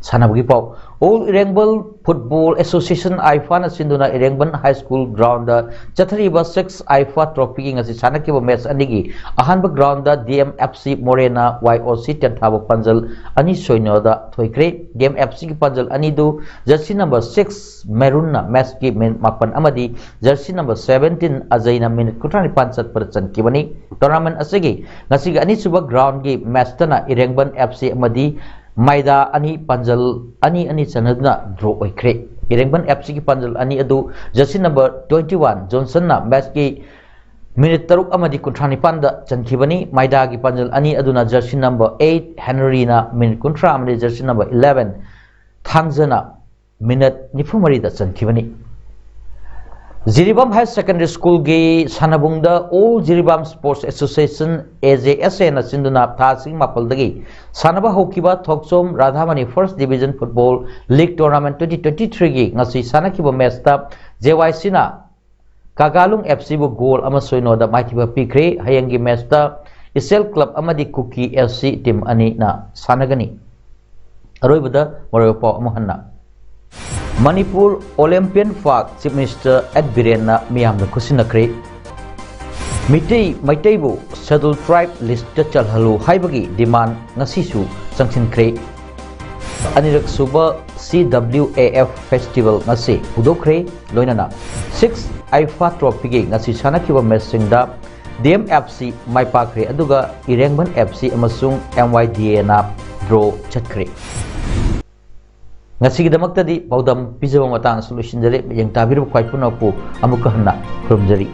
ꯁꯥꯟꯅꯕꯒꯤ ꯄꯥꯎ꯫ Old Irengul Football Association, IFAꯅ ꯁꯤꯟꯗꯨꯅ ꯏꯔꯦꯡꯕꯟ ꯍꯥꯏ ꯁ꯭ꯀꯨꯜ ꯒ꯭ꯔꯥꯎꯟꯗ ꯆꯠꯊꯔꯤꯕ ꯁꯤꯛꯁ IFA ꯇ꯭ꯔꯣꯐꯤꯒꯤ ꯉꯁꯤ ꯁꯥꯟꯅꯈꯤꯕ ꯃꯦꯆ ꯑꯅꯤꯒꯤ ꯑꯍꯥꯟꯕ ꯒ꯭ꯔꯥꯎꯟꯗ DMFC ꯃꯣꯔꯦꯅ YOC ꯇꯦꯟꯊꯥꯕ ꯄꯥꯟꯖꯜ ꯑꯅꯤ ꯁꯣꯏꯅꯣꯗ ꯊꯣꯏꯈ꯭ꯔꯦ꯫ DMFCꯒꯤ ꯄꯥꯟꯖꯜ ꯑꯅꯤꯗꯨ ꯖꯔꯁꯤ ꯅꯝꯕꯔ ꯁꯤꯛꯁ ꯃꯦꯔꯨꯟꯅ ꯃꯦꯆꯀꯤ ꯃꯤꯅꯤꯠ ꯃꯥꯄꯟ ꯑꯃꯗꯤ ꯖꯔꯁꯤ ꯅꯝꯕꯔ ꯁꯚꯦꯟꯇꯤꯟ ꯑꯖꯩꯅ ꯃꯤꯅꯤꯠ ꯀꯨꯟꯊ꯭ꯔꯥ ꯅꯤꯄꯥꯟ ꯆꯠꯄꯗ ꯆꯟꯈꯤꯕꯅꯤ꯫ ꯇꯣꯔꯅꯥꯃꯦꯟ ꯑꯁꯤꯒꯤ ꯉꯁꯤꯒꯤ ꯑꯅꯤꯁꯨꯕ ꯒ꯭ꯔꯥꯎꯟꯒꯤ ꯃꯦꯆꯇꯅ ꯏꯔꯦꯡꯕꯟ FC ꯑꯃꯗꯤ ꯃꯥꯏꯗꯥ ꯑꯅꯤ ꯄꯥꯟꯖꯜ ꯑꯅꯤ ꯑꯅꯤ ꯆꯟꯅꯗꯨꯅ ꯗ꯭ꯔꯣ ꯑꯣꯏꯈ꯭ꯔꯦ꯫ ꯏꯔꯦꯡꯕꯟ FCꯒꯤ ꯄꯥꯟꯖꯜ ꯑꯅꯤ ꯑꯗꯨ ꯖꯔꯁꯤ ꯅꯝꯕꯔ ꯇ꯭ꯋꯦꯟꯇꯤ ꯋꯥꯟ ꯖꯣꯟꯁꯟꯅ ꯃꯦꯆꯀꯤ ꯃꯤꯅꯤꯠ ꯇꯔꯨꯛ ꯑꯃꯗꯤ ꯀꯨꯟꯊ꯭ꯔꯥ ꯅꯤꯄꯥꯟꯗ ꯆꯟꯈꯤꯕꯅꯤ꯫ ꯃꯥꯏꯗꯥꯒꯤ ꯄꯥꯟꯖꯜ ꯑꯅꯤ ꯑꯗꯨꯅ ꯖꯔꯁꯤ ꯅꯝꯕꯔ ꯑꯩꯠ ꯍꯦꯅꯔꯤꯅ ꯃꯤꯅꯤꯠ ꯀꯨꯟꯊ꯭ꯔꯥ ꯑꯃꯗꯤ ꯖꯔꯁꯤ ꯅꯝꯕꯔ ꯏꯂꯦꯚꯦꯟ ꯊꯥꯡꯖꯅ ꯃꯤꯅꯠ ꯅꯤꯐꯨ ꯃꯔꯤꯗ ꯆꯟꯈꯤꯕꯅꯤ꯫ ꯖꯤꯔꯤꯕꯥꯝ ꯍꯥꯌꯔ ꯁꯦꯀꯦꯟꯗꯔꯤ ꯁ꯭ꯀꯨꯜꯒꯤ ꯁꯥꯟꯅꯕꯨꯡꯗ All Jiribam Sports Association, A J S A ꯅ ꯁꯤꯟꯗꯨꯅ ꯊꯥ ꯑꯁꯤꯒꯤ ꯃꯥꯄꯜꯗꯒꯤ ꯁꯥꯟꯅꯕ ꯍꯧꯈꯤꯕ ꯊꯣꯛꯆꯣꯝ ꯔꯥꯙꯥꯃꯅꯤ First Division Football League Tournament twenty twenty-three ꯒꯤ ꯉꯁꯤ ꯁꯥꯟꯅꯈꯤꯕ ꯃꯦꯆꯇ J Y C ꯅ ꯀꯥꯒꯥꯂꯨꯡ F C ꯕꯨ ꯒꯣꯜ ꯑꯃ ꯁꯣꯏꯅꯣꯗ ꯃꯥꯏꯊꯤꯕ ꯄꯤꯈ꯭ꯔꯦ꯫ ꯍꯌꯦꯡꯒꯤ ꯃꯦꯆꯇ ꯏꯆꯦꯜ ꯀ꯭ꯂꯕ ꯑꯃꯗꯤ ꯀꯨꯀꯤ F C ꯇꯤꯝ ꯑꯅꯤꯅ ꯁꯥꯟꯅꯒꯅꯤ꯫ ꯑꯔꯣꯏꯕꯗ ꯃꯔꯨꯑꯣꯏꯕ ꯄꯥꯎ ꯑꯃꯨꯛ ꯍꯟꯅ꯫ Manipur Olympian park chief minister ꯑꯦꯗ ꯕꯤꯔꯦꯟꯅ ꯃꯤꯌꯥꯝꯗ ꯈꯨꯠꯁꯤꯟꯅꯈ꯭ꯔꯦ꯫ ꯃꯤꯇꯩ, ꯃꯩꯇꯩꯕꯨ ꯁꯦꯗꯨꯜ ꯇ꯭ꯔꯥꯏꯕ ꯂꯤꯁꯇ ꯆꯜꯍꯜꯂꯨ ꯍꯥꯏꯕꯒꯤ ꯗꯤꯃꯥꯟ ꯉꯁꯤꯁꯨ ꯆꯪꯁꯤꯟꯈ꯭ꯔꯦ꯫ ꯑꯅꯤꯔꯛ ꯁꯨꯕ C W A F festival ꯉꯁꯤ ꯍꯧꯗꯣꯛꯈ꯭ꯔꯦ꯫ ꯂꯣꯏꯅꯅ ꯁꯤꯛꯁ ꯑꯥꯏꯐꯥ ꯇ꯭ꯔꯣꯐꯤꯒꯤ ꯉꯁꯤ ꯁꯥꯟꯅꯈꯤꯕ ꯃꯦꯆꯁꯤꯡꯗ D M F C ꯃꯥꯏ ꯄꯥꯛꯈ꯭ꯔꯦ, ꯑꯗꯨꯒ ꯏꯔꯦꯡꯕꯟ F C ꯑꯃꯁꯨꯡ M Y D A ꯅ ꯗ꯭ꯔꯣ ꯆꯠꯈ꯭ꯔꯦ꯫ ꯉꯁꯤꯒꯤꯗꯃꯛꯇꯗꯤ ꯄꯥꯎꯗꯝ ꯄꯤꯖꯕ ꯃꯇꯥꯡ ꯑꯁꯤꯗ ꯂꯣꯏꯁꯤꯟꯖꯔꯦ꯫ ꯃꯤꯠꯌꯦꯡ ꯇꯥꯕꯤꯔꯤꯕ ꯈ꯭ꯋꯥꯏ ꯄꯨꯝꯅꯃꯛꯄꯨ ꯑꯃꯨꯛꯀ ꯍꯟꯅ ꯈꯨꯔꯨꯝꯖꯔꯤ꯫